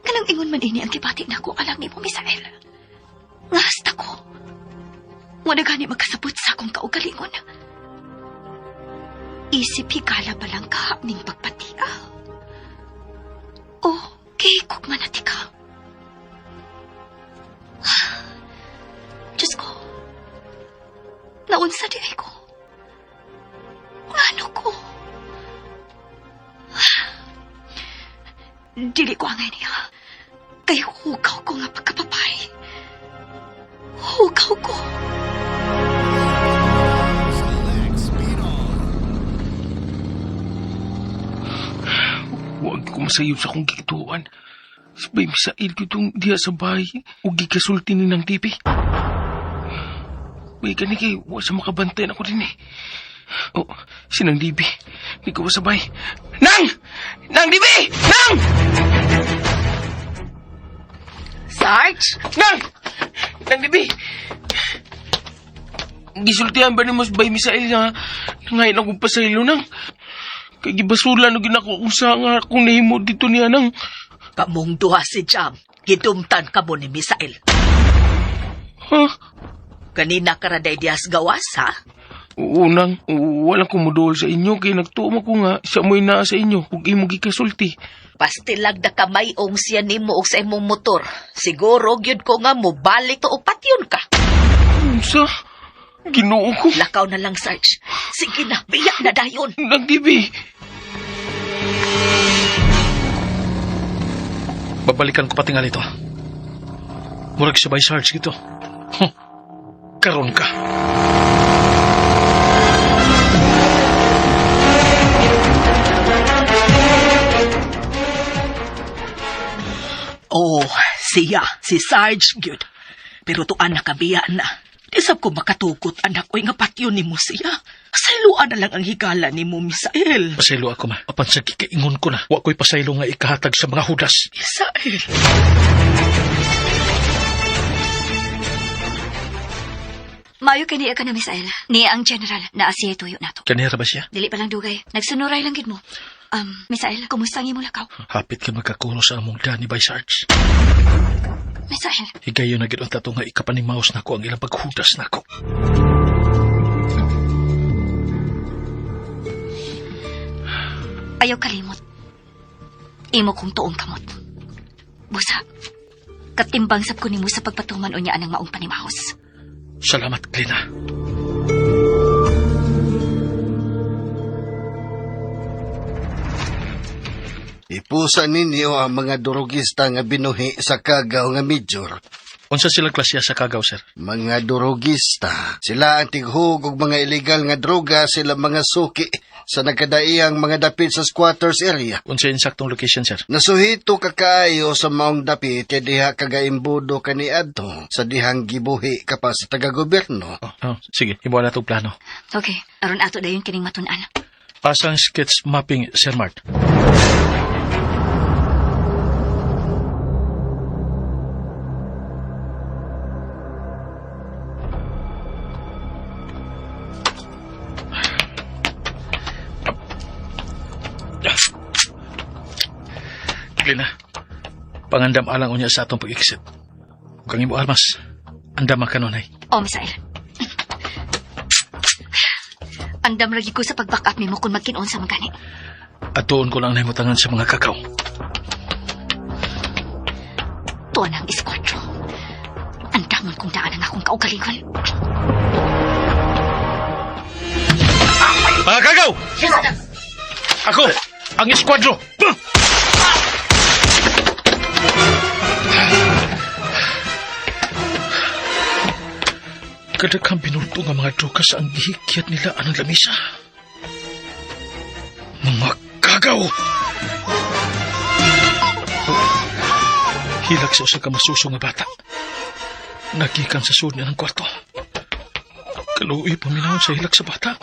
nganong ingon man ini ang gibati nako alang nimo Misael. Nga hasta ko. Wala gani magkasabot sa akong kaugalingon. Isip higala pa lang ka ning pagpatia. Oh, kay man ati ka. Diyos ko, naunsa di ay ko. Ngano Dili ko angay niya. Kay hugaw ko nga pagkapapay. Hugaw ko. Huwag ko masayop sa akong gigituan. Sabay misail ko itong diya sa bahay o gikasulti ni ng TV. Uy, gani kay, wa sa makabantayan ako din eh. Oh, sinang DB. Di ko sabay. Nang! Nang DB! Nang! Sarge! Nang! Nang DB! Gisultihan ba ni Mas Bay Misael nga nangain akong pasaylo nang? Kay gibasula no ginako kung sa nga akong nahimo dito niya nang. Kamong duha si Jam. Gidumtan ka mo ni Misael. Ha? Kanina ka ra day diyas gawas, ha? Oo nang, walang kumudol sa inyo kay nagtuo ko nga siya mo'y naa sa inyo ug imo gikasulti. Pastilag na kamayong siya nimo og sa imong motor. Siguro gyud ko nga mo balik to og patyon ka. Unsa? Ginoo ko. Lakaw na lang, Sarge. Sige na, biyak na dayon. Nang TV. Babalikan ko patingal ito. Murag sabay Sarge gito. Huh. Karon ka. Oh, siya, si Sarge gyud. Pero tuan nakabiya na. Di sab ko makatugot anak oy nga patyon nimo siya. Sayloan na lang ang higala nimo, Misael. Pasaylo ako ma. Apan sa gikaingon ko na. Wa ko'y pasaylo nga ikahatag sa mga hudas. Misael. Maayo kay niya ka na, Misael. Niya ang general na asiya tuyo nato. Kanira ba siya? Dili pa lang dugay. Nagsunuray lang gid mo. Misael, kumusta ang imong lakaw? Hapit ka magkakuro sa among dani by Sarge. Misael, Higayon na gid ang tato nga ikapanimaos nako ang ilang paghudas nako. ayaw kalimot. Imo kong tuong kamot. Busa, katimbang sab ko nimo sa pagpatuman unya anang maong panimahos. Salamat, Glina. Ipusa ninyo ang mga durugista nga binuhi sa kagaw nga major. Unsa sila klasya sa kagaw, sir? Mga durugista. Sila ang tighug og mga illegal nga droga, sila mga suki sa nagkadaiyang mga dapit sa squatters area. Unsa insaktong location, sir? Nasuhito ka kaayo sa maong dapit kay diha kagaimbudo kaniadto sa dihang gibuhi ka pa sa taga-gobyerno. Oh, oh, sige, himuha na itong plano. Okay, aron ato dayon kining matun-an. Pasang sketch mapping, Sir Mart. Glina, pangandam alang unya sa atong pag-exit. Ug ang imo armas, andam ang kanunay. Oh, Misael. Andam lagi ko sa pag-back up nimo kung magkinon sa magani. At doon ko lang nahimutangan sa mga kakaw. Tuwan ang iskwatro. Andamon kong daan ang akong kaugalingon. Mga kagaw! Ako, ang eskwadro! Kadaghang binulto nga mga drugas ang gihikyat nila anang lamisa. Mga kagaw! Hilak sa usa ka masuso nga bata. Nagikan sa sud niya ng kwarto. Kaluoy paminawon sa hilak sa bata.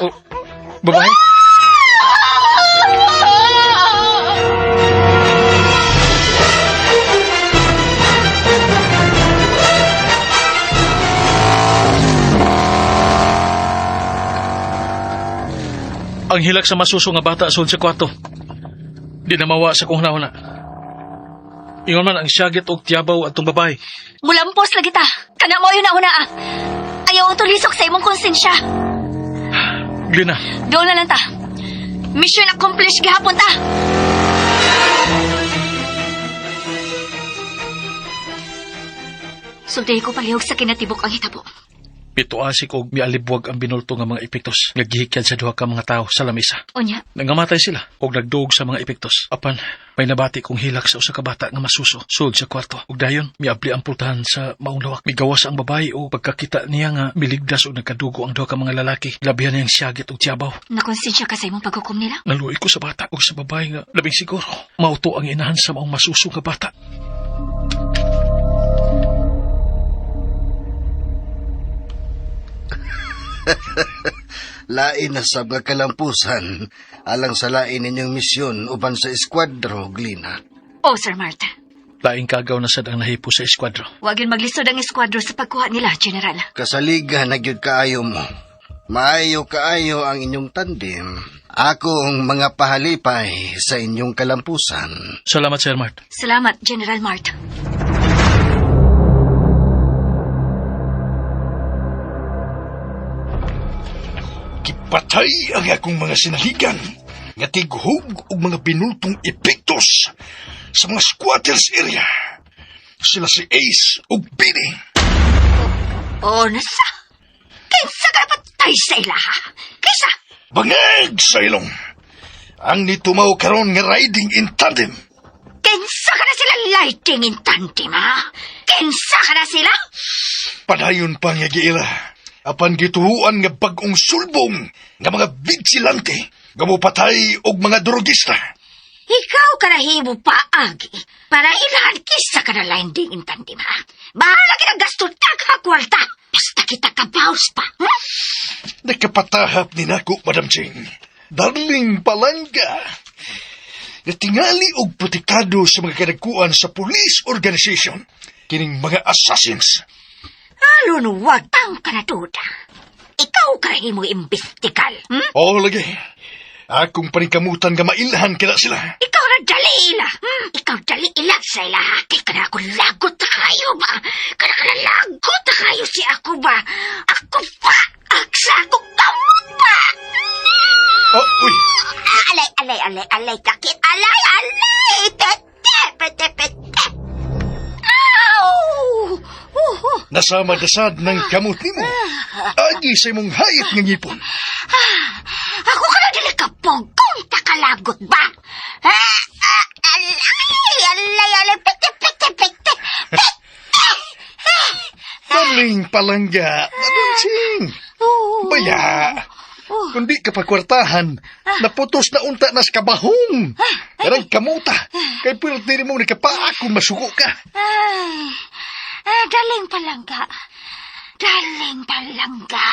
Oh, babae? Ang hilak sa masuso nga bata sulod sa kwarto. Di na mawa sa kong na. Ingon man ang syagit og tiyabaw atong babae. Mulampos lagi ta. Kana mo yun na una ah. Ayaw ang tulisok sa imong konsensya. Glina, Doon na lang ta. Mission accomplished gihapon ta. Sultihi ko palihog sa kinatibok ang hitabo. Mituasik og mialibwag ang binulto nga mga epektos nga gihikyad sa duha ka mga tawo sa lamisa. Unya, Nangamatay sila og nagduog sa mga epektos. Apan may nabati kong hilak sa usa ka bata nga masuso sulod sa kwarto. Ug dayon miabli ang pultahan sa maong lawak. Migawas ang babae og pagkakita niya nga miligdas og nagkadugo ang duha ka mga lalaki. Labihan niyang siyagit og tiyabaw. nakonsensya ka sa imong paghukom nila? Naluoy ko sa bata ug sa babae nga labing siguro. Mauto ang inahan sa maong masuso nga bata. Lain na sab nga kalampusan alang sa lain ninyong misyon uban sa eskwadro, Glina. Oh, Sir Marta. Laing kagaw na sad ang nahipo sa eskwadro. Wag yun maglisod ang eskwado sa pagkuha nila, General. Kasaligan na gyud kaayo mo. Maayo kaayo ang inyong tandim. Ako ang mga pahalipay sa inyong kalampusan. Salamat, Sir Mart. Salamat, General Mart. Gipatay ang akong mga sinaligan nga tighog og mga binultong epektos sa mga squatters area. Sila si Ace ug Billy. Oh, nasa? Kinsa ka patay sa ilaha? Kinsa? Bangag sa ilong. Ang nitumaw karon nga riding in tandem. Kinsa ka na sila lighting in tandem, ha? Kinsa ka na sila? Padayon pa nga giila. Apan gituhuan nga bag-ong sulbong nga mga vigilante nga mopatay og mga drogista. Ikaw ka na himo paagi para ilahan kisa ka na landing in tandem, ha? Bahala kita gasto ka kwarta. Basta kita kabaws pa. Nakapatahap ni nako, Madam Ching. Darling palangga. Natingali og protektado sa mga kadagkuan sa police organization kining mga assassins. Alon wag ang kanatuda. Ikaw ka na himo imbestigal. Oo, lagi. Akong paningkamutan nga mailhan kina sila. Ikaw na dali ila. Ikaw dali ila sa ila. Kay kana ako lagot na kayo ba? Kana ka na lagot na kayo si ako ba? Ako pa! Aksa ako kamot pa! Oh, uy, Alay, alay, alay, alay, sakit. Alay, alay! Tete, pete, pete. Ow! Nasama dasad ng kamot nimo. Agi sa imong hayit nga ngipon. Ako ka na dili kapog kung takalagot ba? Ah, ah, alay, alay, alay, pete, pete, pete, pete. Darling palangga, Madam Ching. Oh. Baya, kung di ka pagkwartahan, naputos na unta nas kabahong. Karang kamuta, kay pwerte mo nakapaak kung masuko ka. Ay, ah, daling palangga. Daling palangga.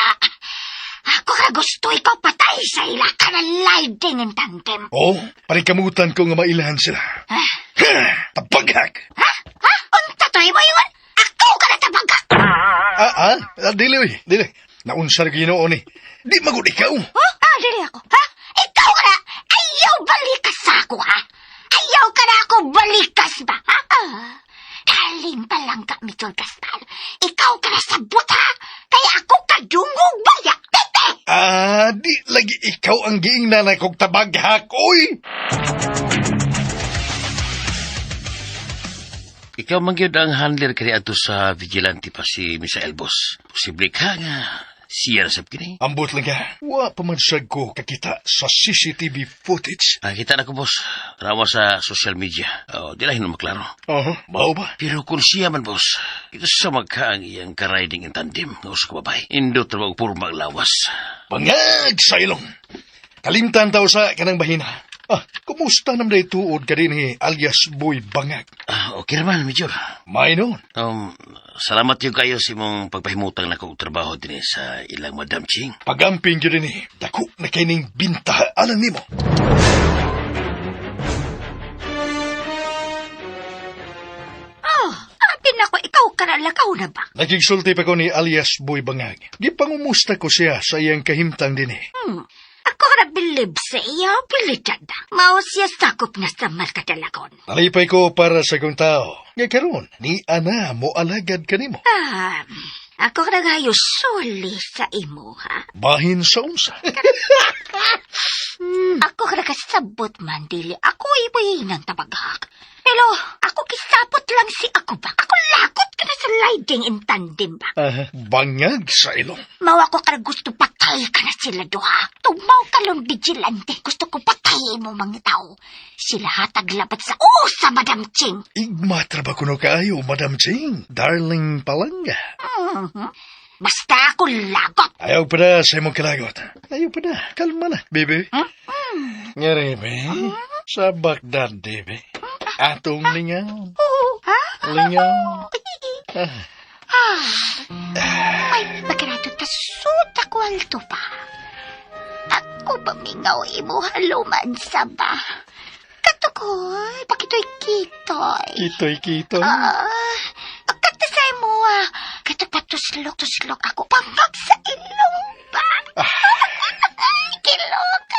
Ako ka gusto ikaw patay sa ila ka na lighting in tandem. Oh, paningkamutan ko nga mailahan sila. Ah, Ha, tabaghag. ha? Ha? Unta to mo yun? Ako ka na tabaga. Dili, uy, dili. Naunsa ra Ginoo ni. Di magud ikaw. Oh, ah, dili ako. Ha? Ikaw ka na. Ayaw balikas sa ako, ha? Ayaw ka na ako balikas ba? Ha? Ah, daling palangga, Mitchell Gaspar. Ikaw ka na sabot, ha? Kaya ako kadungog baya. Tete! Ah, di lagi ikaw ang giing nanay kog tabaghak, oy. Ikaw man gyud ang handler kani adto sa vigilante pa si Misael Boss. Posible ka nga siya ra sab kini. Ambot lang ka. Wa pa man sad ko kakita sa CCTV footage. Nakita na ko boss. Rawa sa social media. Oh, di lang maklaro. Aha, mao ba? Pero kung siya man boss, ito sa magka ang iyang ka-riding in tandem nga usa ka babae. Indot ra og purma ang lawas. Bangag sa ilong. Kalimtan taw sa kanang bahina. Ah, kumusta naman day tuod ka din ni alias Boy Bangag? Ah, okay naman, Major. May noon. Salamat yung kayo sa imong pagpahimutang na kog trabaho din sa ilang Madam Ching. Pagamping yun ni, dako na kay ning binta alang nimo. Oh, apin ako, ikaw ka na lakaw na ba? Nagigsulti pa ko ni alias Boy Bangag. Gipangumusta ko siya sa iyang kahimtang din eh. Ako ka na bilib sa iyo, bilidad. Mao siya sakop na sa markadalagon. Nalipay ko para sa kong tao. Nga karon ni ana mo alagad kanimo. Ah, ako ka na gayo suli sa imo, ha? Bahin sa unsa. Ako ka nakasabot man, dili. Ako ibuhin ang tabaghak. Pero, ako kisapot lang si ako ba? Ako lakot ka na sa Sliding in tandem ba? Bangag sa ilong. Mawa ko karang gusto patay ka na sila duha. Tumaw ka lang vigilante. Gusto ko patay mo mga tao. Sila hatag labat sa usa, Madam Ching. Igma ba kuno kaayo, Madam Ching? Darling palangga. Basta ako lagot. Ayaw pa na sa imong kalagot. Ayaw pa na. Kalma na, baby. Ngari, be. Sa Bagdad, baby. Atong lingaw. Lingaw. Ah, may pagkarato ta suta ko alto pa. Ako pamingaw imo haluman sa ba. Katukoy, pakitoy kitoy. Kitoy, kitoy. Ah, kato sa imo ah. Kato pa tuslok tuslok ako pangag sa ilong ba. Kilok.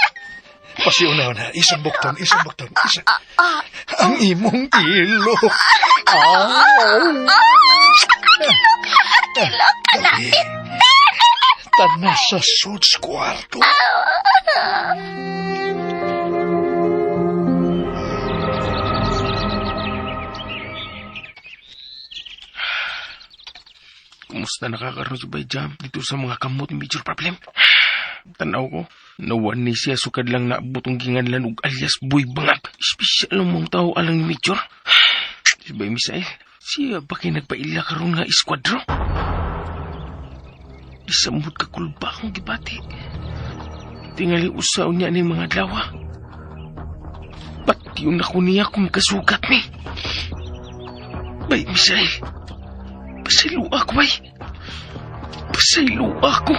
Pasiunaw na. Isang bukton, isang bukton. Isang... Ah, Ang imong ilok. Kilok ka na. Tana sa suits kwarto. Kumusta nakakaroon si Bay Jam dito sa mga kamot ni Major Problem? Tanaw ko, nawan ni siya sukad lang naabot ang ginganlan og alias Boy Bangag. Espesyal ang mga tao alang ni Major. Si Bay Misael, siya ba kay nagpaila karon nga esquadro? Di sa mud kakulba akong gibati. Tingali usaw niya ni mga adlaw. Ba't yun ako niya kung kasugat ni? Bay Misael, pasaylo ako ay. Pasaylo ako.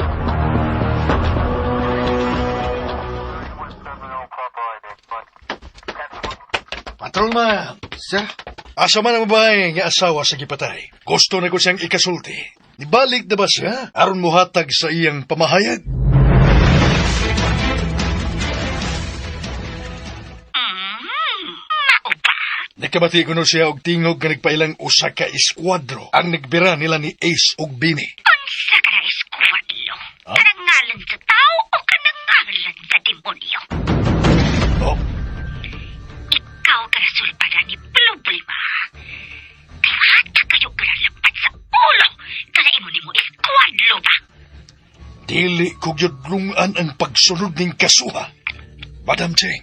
Patrolman! Sir? Asa man ang babae nga asawa sa gipatay. Gusto na ko siyang ikasulti. Nibalik na ba siya? Aron muhatag sa iyang pamahayag? Nakabati ko no siya og tingog nga nagpailang usa ka eskuadro ang nagbira nila ni Ace og Bini. Unsa ka na eskuadlo? Kanangalan sa tao o kanangalan sa demonyo? Oh, Ikaw ka na sulpada ni problema. Kaya hata kayo ka na lampat sa ulo. Kana imo nimo eskuadlo ba? dili ko gyud lungan ang pagsunod ning kasuha. Madam Cheng,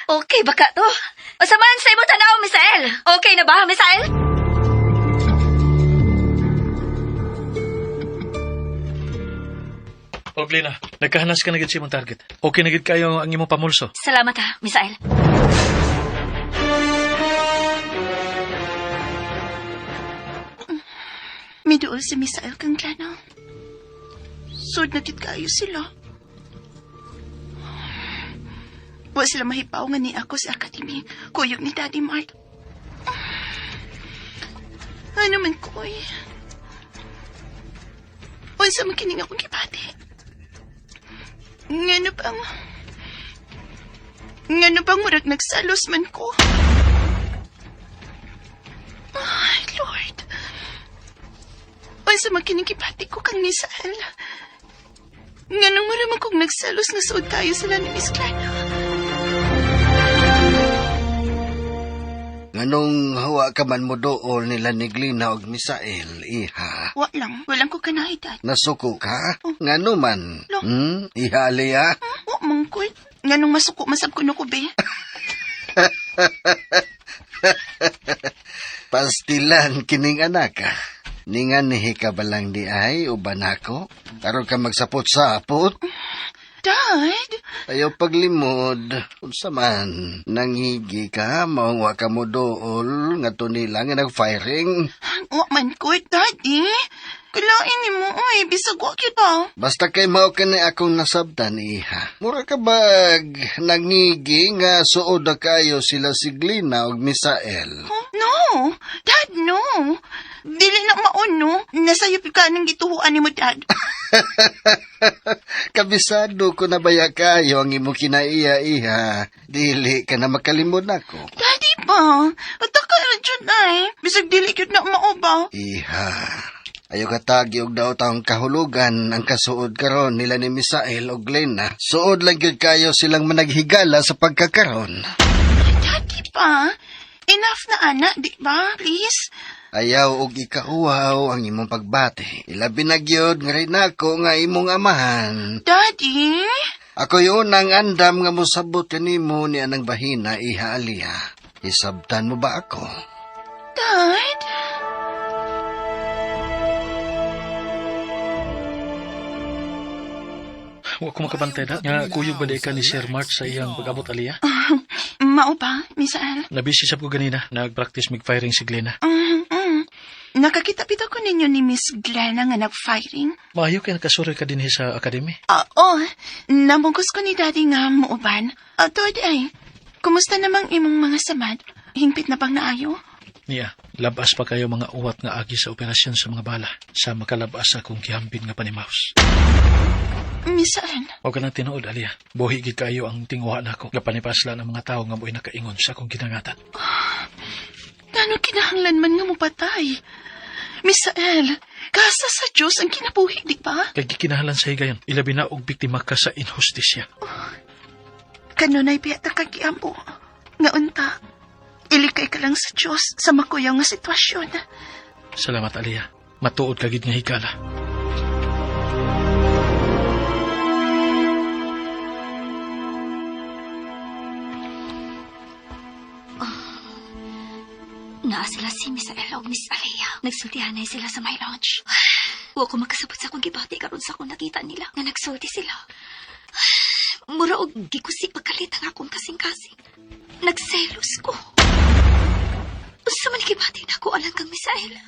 Okay ba ka to? Unsa man sa imo tanaw, Misael? Okay na ba, Misael? O, Glena, nagkahanas ka na gid sa imong target. Okay na gid kayo ang imong pamulso. Salamat ha, Misael. Miduol si Misael kang Klana. Sud na gid kayo sila. Wa sila mahipaw nga ni ako sa academy. Kuyog ni Daddy Mart. Ano man ko eh. Unsa man kining akong gibati. Ngano bang... Ngano bang murag nagsalos man ko? Ay, Lord. Unsa man kining gibati ko kang Misael. Nganong mura man kong nagsalos nga suod kayo sila ni Miss Clara. Nganong hawa ka man mo dool nila ni Glina og Misael, iha. Wa lang. Walang ko kanahi, Dad. Nasuko ka? Oh. Ngano man? Lo. Iha, Alea? Wa man ko. Nganong masuko masab ko no ko, be. Pastilan kining anak ah. Ninganihi ka ba lang di ay uban ako? Karon ka magsapot-sapot? Dad! Ayaw paglimod. Unsa man, nangigi ka, maong wa ka mo dool, nga nila nga nag-firing. Wa man ko, Daddy. Kalain ni mo, oy. Bisag wa kita. Basta kay mao ka ni akong nasabtan, iha. Mura ka bag, nangigi nga suod na kayo sila si Glina og Misael. Huh? No! Dad, no! Dili na maon, no? Nasayop ka ng gituhuan ni mo, Dad. Kabisado ko na baya kayo ang imo kinaiya, iha. Dili ka na makalimod nako. Daddy ba? Pataka na dyan ay. Bisag dili gyud na mao ba? Iha, Ayo katagi og daot ang kahulugan ang kasuod karon nila ni Misael og Glenna. Suod lang gyud kayo silang managhigala sa pagkakaron. Daddy pa, enough na ana, di ba? Please? Ayaw og ikauhaw ang imong pagbati. Ilabi na gyud nga rin ako nga imong amahan. Daddy? Ako yun ang andam nga mosabot kanimo ni anang bahina iha Aliya. Isabtan mo ba ako? Dad? Wa ko makabantay na. Nga kuyog ba di ka ni Sir Mark sa iyang pag-abot Aliyah? Mao ba, Misael? Nabisi sab ko ganina. Nag-practice mig-firing si Glenna. Nakakita pita ko ninyo ni Miss Glenna nga nag-firing. Maayo kay nakasuroy ka dinhi sa academy. Oo, namungkos ko ni Daddy nga muuban. Tod ay, kumusta namang imong mga samad? Hingpit na bang naayo? Niya, labas pa kayo mga uwat nga agi sa operasyon sa mga bala sa makalabas akong gihambin nga panimaus. Misael, Huwag ka nang tinuod, Aliyah. Buhi gid kayo ang tinguha nako. Gapanipasla ng mga tao nga mo'y nakaingon sa akong ginangatan. Gano kinahanglan man nga mupatay? Misael, kasa sa Diyos ang kinabuhi, di ba? Kay gikinahanglan sa higayon, ilabi na og biktima ka sa inhustisya. Kanunay biyata kagiampo. Nga unta, ilikay ka lang sa Diyos sa makuyaw nga sitwasyon. Salamat, Aliyah. Matuod ka gid nga higala. Naa sila si Miss Ella o Miss Alea. Nagsultihanay sila sa my lounge. Wa ko makasabot sa akong gibati karon sa akong nakita nila nga nagsulti sila. Mura og gikusi pagkalit ang akong kasing-kasing. Nagselos ko. Unsa man gibati nako alang kang Miss Ella?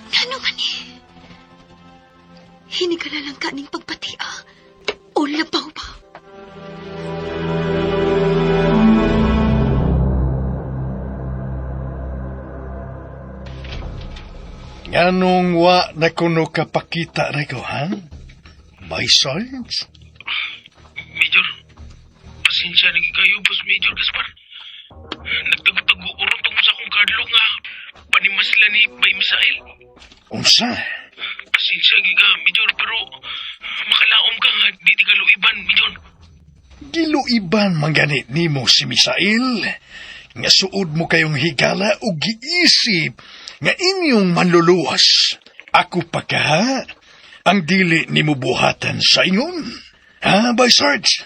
Ngano man eh? Hinigala lang ka ning pagpatia. O labaw ba? Nganong wa na kuno kapakita na ko, ha? May Sarge? Major, pasensya na kayo, Boss Major Gaspar. Nagtago-tago ko ron tungkol sa akong kadlo nga panimasla ni Bay Misael. Unsa? Pasensya giga, Major, pero makalaom ka nga, di ti kaluiban, Major. Giluiban man ganit nimo si Misael. Nga suod mo kayong higala o giisip nga inyong manluluwas. Ako pa ka, ha? Ang dili nimo buhatan sa ingon. Ha, Bay Sarge?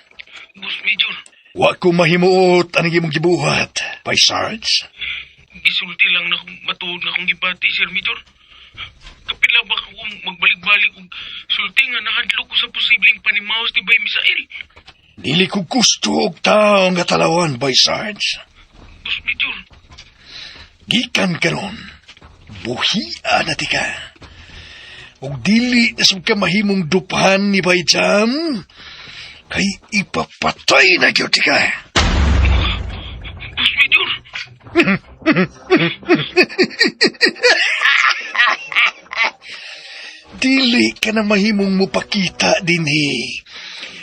Boss Major, Wa ko mahimuot ang imong gibuhat, Bay Sarge. gisulti lang na kung matuod nga akong gibati, Sir Major. Kapila ba kung magbalik-balik og sulti nga nahadlok ko sa posibleng panimaos ni Bay Misael? Dili ko gusto og tawo nga talawan, Bay Sarge. Boss Major, Gikan karon, buhia na ti ka. Ug dili na sab ka mahimong duphan ni Bay Jam, kay ipapatay na gyud ti ka. Boss Major, Dili ka na mahimong mupakita dinhi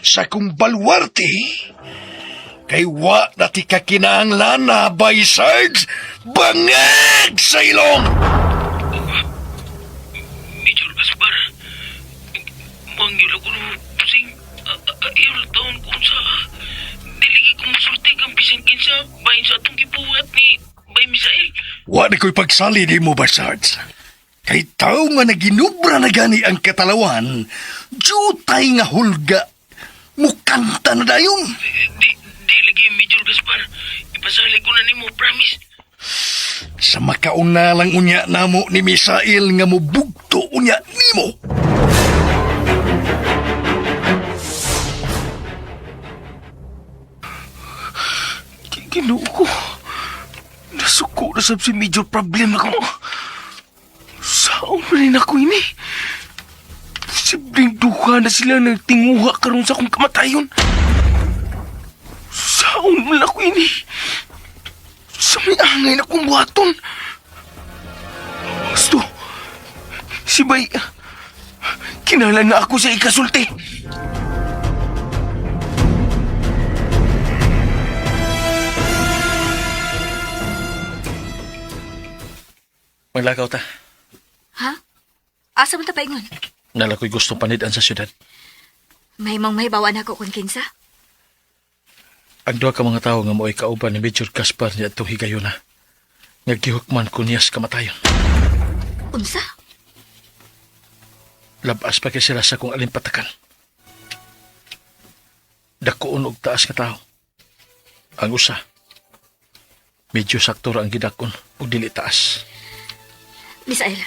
sa kong balwarte. Kay wa na ti ka kinahanglan na, Bay Sarge, bangag sa ilong! Major Gaspar, mangyul ako no, pusing, ayaw lang taon kung sa, dili ko musulti kang bisan kinsa, bahin sa atong gibuhat ni Bay Misael. Wa na ko'y pagsali ni mo, Bay Sarge. Kay tao nga naginubra na gani ang katalawan, jutay nga hulga, mukanta na dayon. Di lagi, Major Gaspar, ipasali ko na nimo, promise. Sa makauna lang unya namo ni Misael nga mubugto unya nimo. Ginoo ko. Nasuko na sab si Major problem ako. Saan pa rin ako ini? Posibleng duha na sila nagtinguha karon sa akong kamatayon. Saan man ako ini? Sa may angay na kong buhaton. Gusto. Si Bay, kinahanglan na ako sa ikasulti. Maglakaw ta. Ha? Asa man ta paingon? Nala ko'y gustong panidan sa syudad. May mang mahibawan ako kung kinsa. Ang duha ka mga tawo nga mo'y kauban ni Major Gaspar niya atong higayuna. Nga gihukman ko niya sa kamatayon. Unsa? Labas pa kay sila sa kung alimpatakan. Dakoon og taas nga tao. Ang usa, medyo sakto ra ang gidakon ug dili taas. Misael,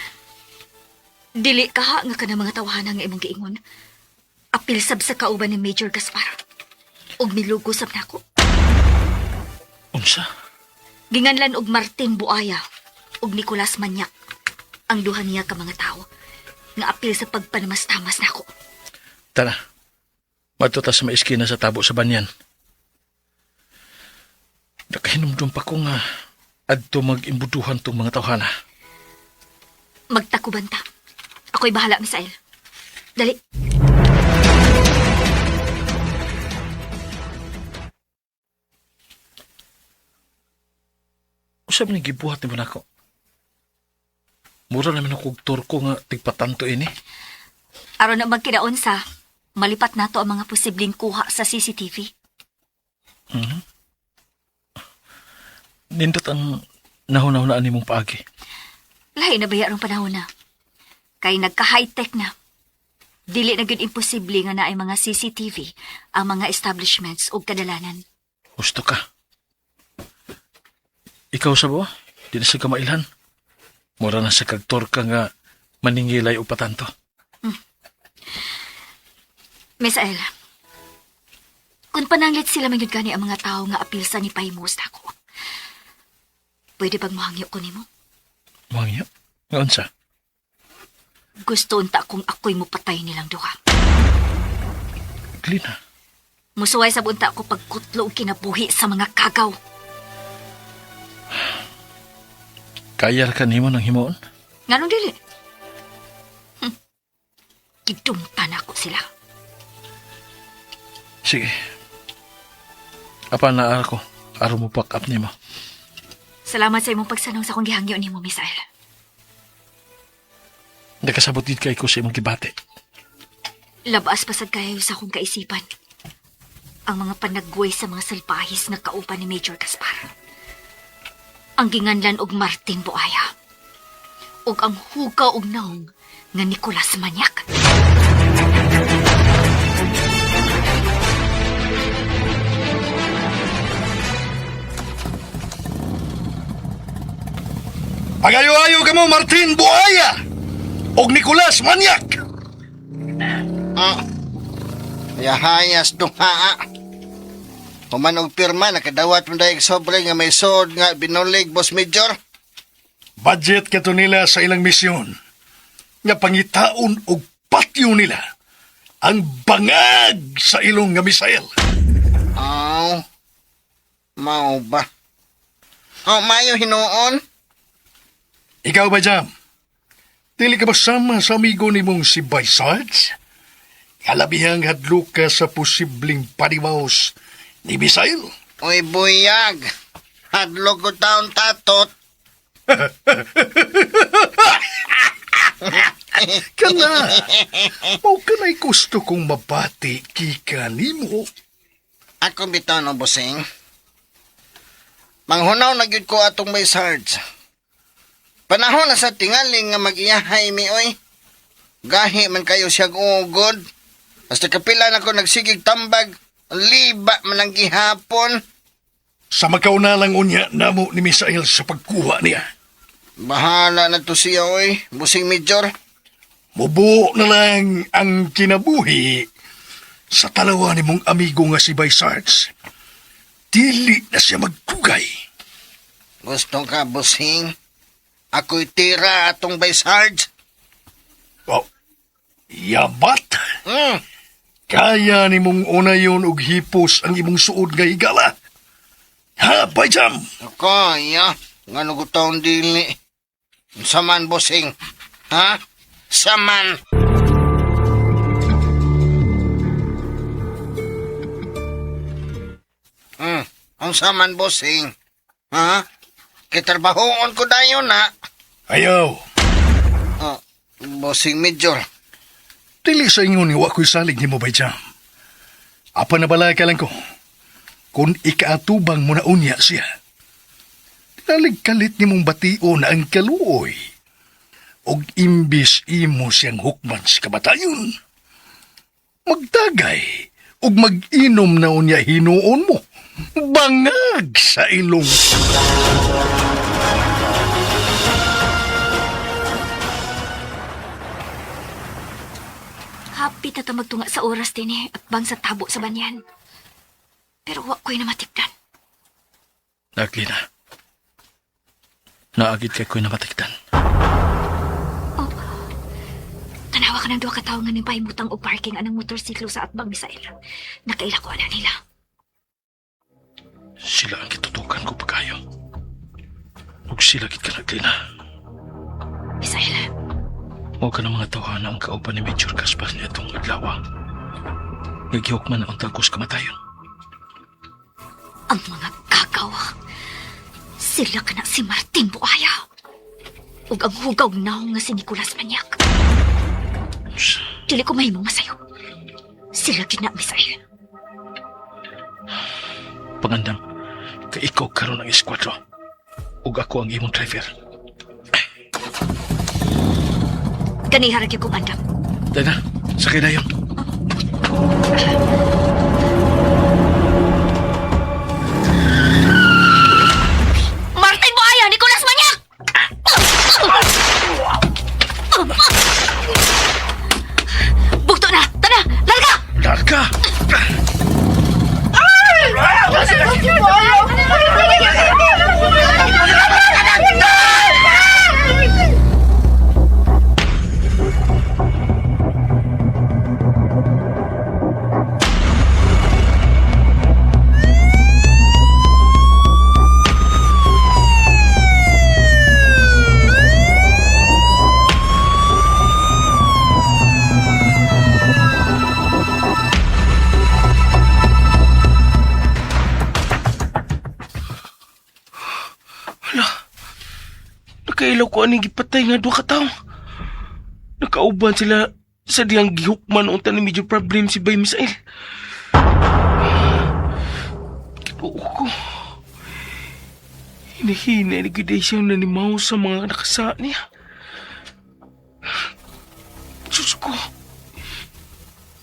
dili kaha nga kana mga tawhana nga imong giingon. Apil sab sa kauban ni Major Gaspar. Ug milugo sab nako. Unsa? Ginganlan og Martin Buaya ug Nicolas Manyak ang duha niya ka mga tawo nga apil sa pagpanamastamas nako. Tara. Madto ta sa may iskina sa tabo sa banyan. Nakahinumdum pa ko nga adto mag-imbuduhan tong mga tawhana. Magtakuban ta. Ako'y bahala, Misael. Dali. Usab ni gibuhat nimo nako. Mura naman ako og turko nga tigpatanto ini. Aron na magkinaon sa, malipat nato ang mga posibleng kuha sa CCTV. Nindot ang nahuna-hunaan nimong paagi. Lahi na baya rong panahon na. Kay nagka-high-tech na. Dili na gyud imposible nga naay mga CCTV ang mga establishments ug kadalanan. Gusto ka. Ikaw sa ba? Di na sa kamailhan. Mura na sa kagtorka nga maningilay o patanto. Misael, kung pananglit sila man gyud gani ang mga tao nga apil sa ni Paimos nako. Pwede bang mohangyo ko nimo? Mangya? Nga unsa? Gusto unta kung ako'y mupatay nilang duha. Glina. Musuway sa bunta ko pagkutlo og kinabuhi sa mga kagaw. Kaya ra ka nimo ng himuon? Nganong dili? Gidumtan ako sila. Sige. Apa na ako. Aron mo back up nimo. Salamat sa imong pagsanong sa akong gihangyo nimo, Misael. Nakasabot gid kay ko sa imong gibati. Labas pasad kayo sa akong kaisipan. Ang mga panagway sa mga salpahis na kauban ni Major Gaspar. Ang ginganlan og Martin Buaya. Og ang hugaw og naong nga Nicolas Manyak. Pagayo-ayo ka mo, Martin Buaya! Og Nicolas Manyak! Ah. Yahayas duha. Human og pirma nakadawat mo dayag sobre nga may sod nga binulig boss major. Budget kato nila sa ilang misyon. Nga pangitaon og patyo nila ang bangag sa ilong nga misael. Aw. Mao ba? Oh, mayo hinuon. Ikaw ba, Jam? Dili ka ba sama sa amigo nimong si Bay Sarge? Kalabihang hadlok ka sa posibleng panimaos ni Misael. Uy, buyag. Hadlok ko taon tatot. Kana, mao kanay gusto kong mabati kika nimo. Ako bitaw no, bossing. Manghunaw na gyud ko atong may sarge. Panahon na sa tingaling nga mag-iyahay mi oy. Gahi man kayo siyang ugod. Basta kapila na ko nagsigig tambag, liba man ang gihapon. Sa makauna lang unya namo ni Misael sa pagkuha niya. Bahala na to siya oy, busing major. Mubuo na lang ang kinabuhi sa talawa ni mong amigo nga si Bay Sarge. Dili na siya magkugay. Gusto ka, busing? Ako'y tira atong bay sarge. Oh, yabat! Hmm, Kaya ni mong unayon og hipos ang imong suod nga higala. Ha, Bay Jam? kaya. Nga nagutaon dili. Saman, busing. Ha? Saman. Ang saman, busing. Ha? Kitrabahoon ko dayon, ha? Ayaw. Oh, Bossing Major. Dili sa ingon nga wa ko'y salig nimo bay jam. Apa na balay ka lang ko. Kung ikaatubang mo na unya siya. Tinalig kalit nimong bation ang kaluoy. Og imbis imo siyang hukman sa kabatayon. Magtagay og mag-inom na unya hinuon mo. Bangag sa ilong. Hapit na ta magtunga sa oras din eh, at bang sa tabo sa banyan. Pero wa ko'y namatikdan. Naglina. Naagid kay ko'y namatikdan. Oh, tanawa ka ng duha ka tawo nga nagpahimutang og parking anang motorsiklo sa atbang Misael. Nakaila ko ana nila. Sila ang kitutukan ko pagkayo. Ug sila gid ka naglina. Misael, Mao ka ng mga tawhana ang kauban ni Major Caspar niadtong adlaw. Nagihok man ang tagos kamatayon. ang mga kagaw. Sila ka na si Martin Buaya. Ug ang hugaw naong nga si Nicolas Manyak. Unsa? Dili ko mahimong masayo. Sila gid na, Misael. Pangandam, kay ikaw karon ang eskwatro. Ug ako ang imong driver. Ganiha ra gyud ko bandam. Dana, sakay na yun. Martin Buaya! Nicolas Manyak! Bugto na! Tana! Larga! Larga! Hala, nakailaw ko aning gipatay nga duha ka tawo. Nakauban sila sa diyang gihukman unta ni medyo problem si Bay Misael. Kinuo ko. Hinahina ni Giday siyang nanimaw sa mga nakasa niya. Diyos ko,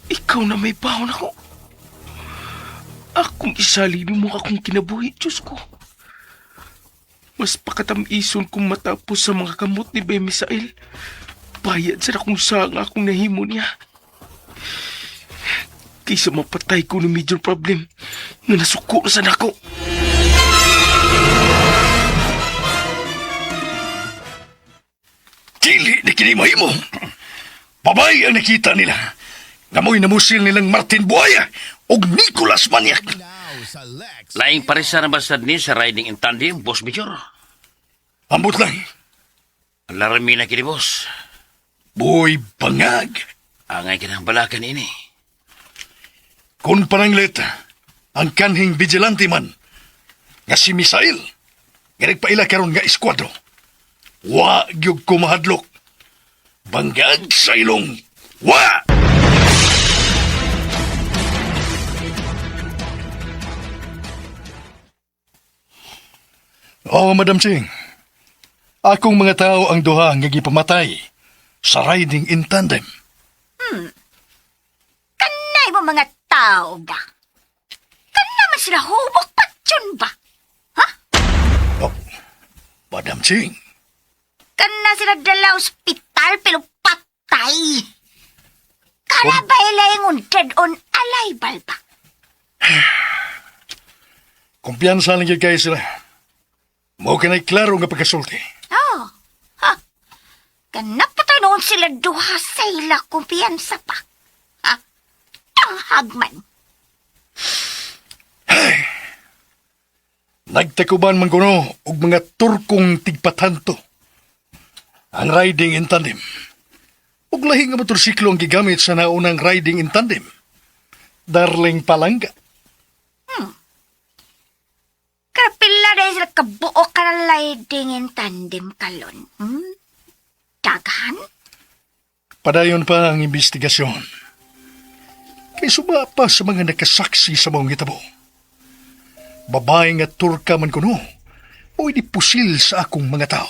ikaw na may bahon ako. Akong isali mo akong kinabuhi, Diyos ko. Mas pakatamison kung matapos sa mga kamot ni Bay Misael. Bayad sa akong sanga akong nahimo niya. Kaysa mapatay ko ng major problem nga nasuko na sa nako. Dili na kini mahimo. Babay ang nakita nila. Namoy namusil nilang Martin Buaya og Nicolas Maniak. Laing parisa na basad ni sa riding in tandem, Boss Major. Ambot lang. Alarmi na kini, boss. Boy bangag. Angay ka ng balakan ini. Kung pananglit, ang kanhing vigilante man, nga si Misael, nga nagpaila karon nga eskwatro. Wa gyud ko mahadlok. Bangag sa ilong. Wa! Oh, Madam Ching. Akong mga tao ang duha nga gipamatay sa riding in tandem. Kanay mo mga tao ba? Kana man sila hubok patyon ba? Oh, Madam Ching. Kana sila dala ospital pero patay. Kana ba ila dead on arrival ba? Kumpiyansa lang gyud kayo sila. Mao kanay klaro nga pagkasulti. Oh. Ha? Kana patay noon sila duha sa ila kumpiyansa pa. Ha? Tanghag man. Nagtakuban man kuno og mga Turkong tigpatanto. Ang riding in tandem. Ug lahi nga motorsiklo ang gigamit sa naunang riding in tandem. Darling Palangga. Kapila na sila kabuo ka na riding in tandem kalon. Daghan? Padayon pa ang investigasyon. Kay suba pa sa mga nakasaksi sa maong hitabo. Babae nga Turka man kuno, o di pusil sa akong mga tao.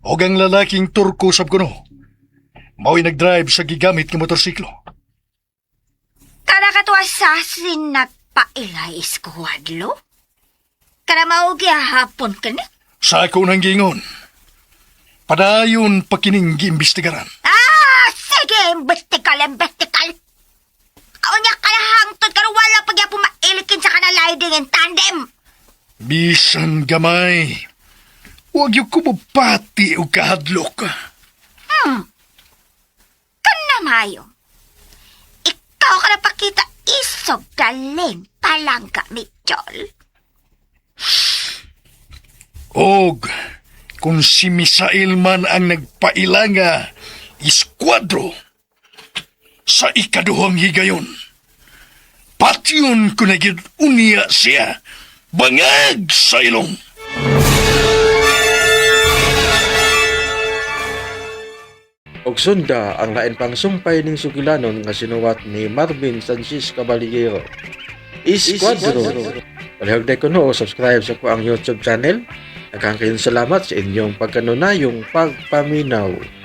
Og ang lalaking Turko sab kuno, mao'y nagdrive sa gigamit nga motorsiklo. Kada ka to assassin nagpailay iskuwadlo? Kada maugi hapon ka ni? Sa ako nang gingon, padayon pa kining giimbestigaran. Ah, sige, imbestikal, imbestikal. Kaunya ka na hangtod, pero wala pag yapo mailikin sa kanaliding in tandem. Bisan gamay, huwag yung kumupati o kahadlok. Kanamayo. Ikaw ka na pakita isog galing palangka, Mitchell. Og kung si Misael man ang nagpailanga iskuadro sa ikaduhang higayon, patyon ko na gyud unya siya bangag sa ilong. Og sunda ang lain pang sumpay ning sugilanon nga sinuwat ni Marvin Sanchez Caballero. Isquadro. Palihog na ko no, subscribe sa ko ang YouTube channel. Daghang kayong salamat sa inyong pagkanunayong pagpaminaw.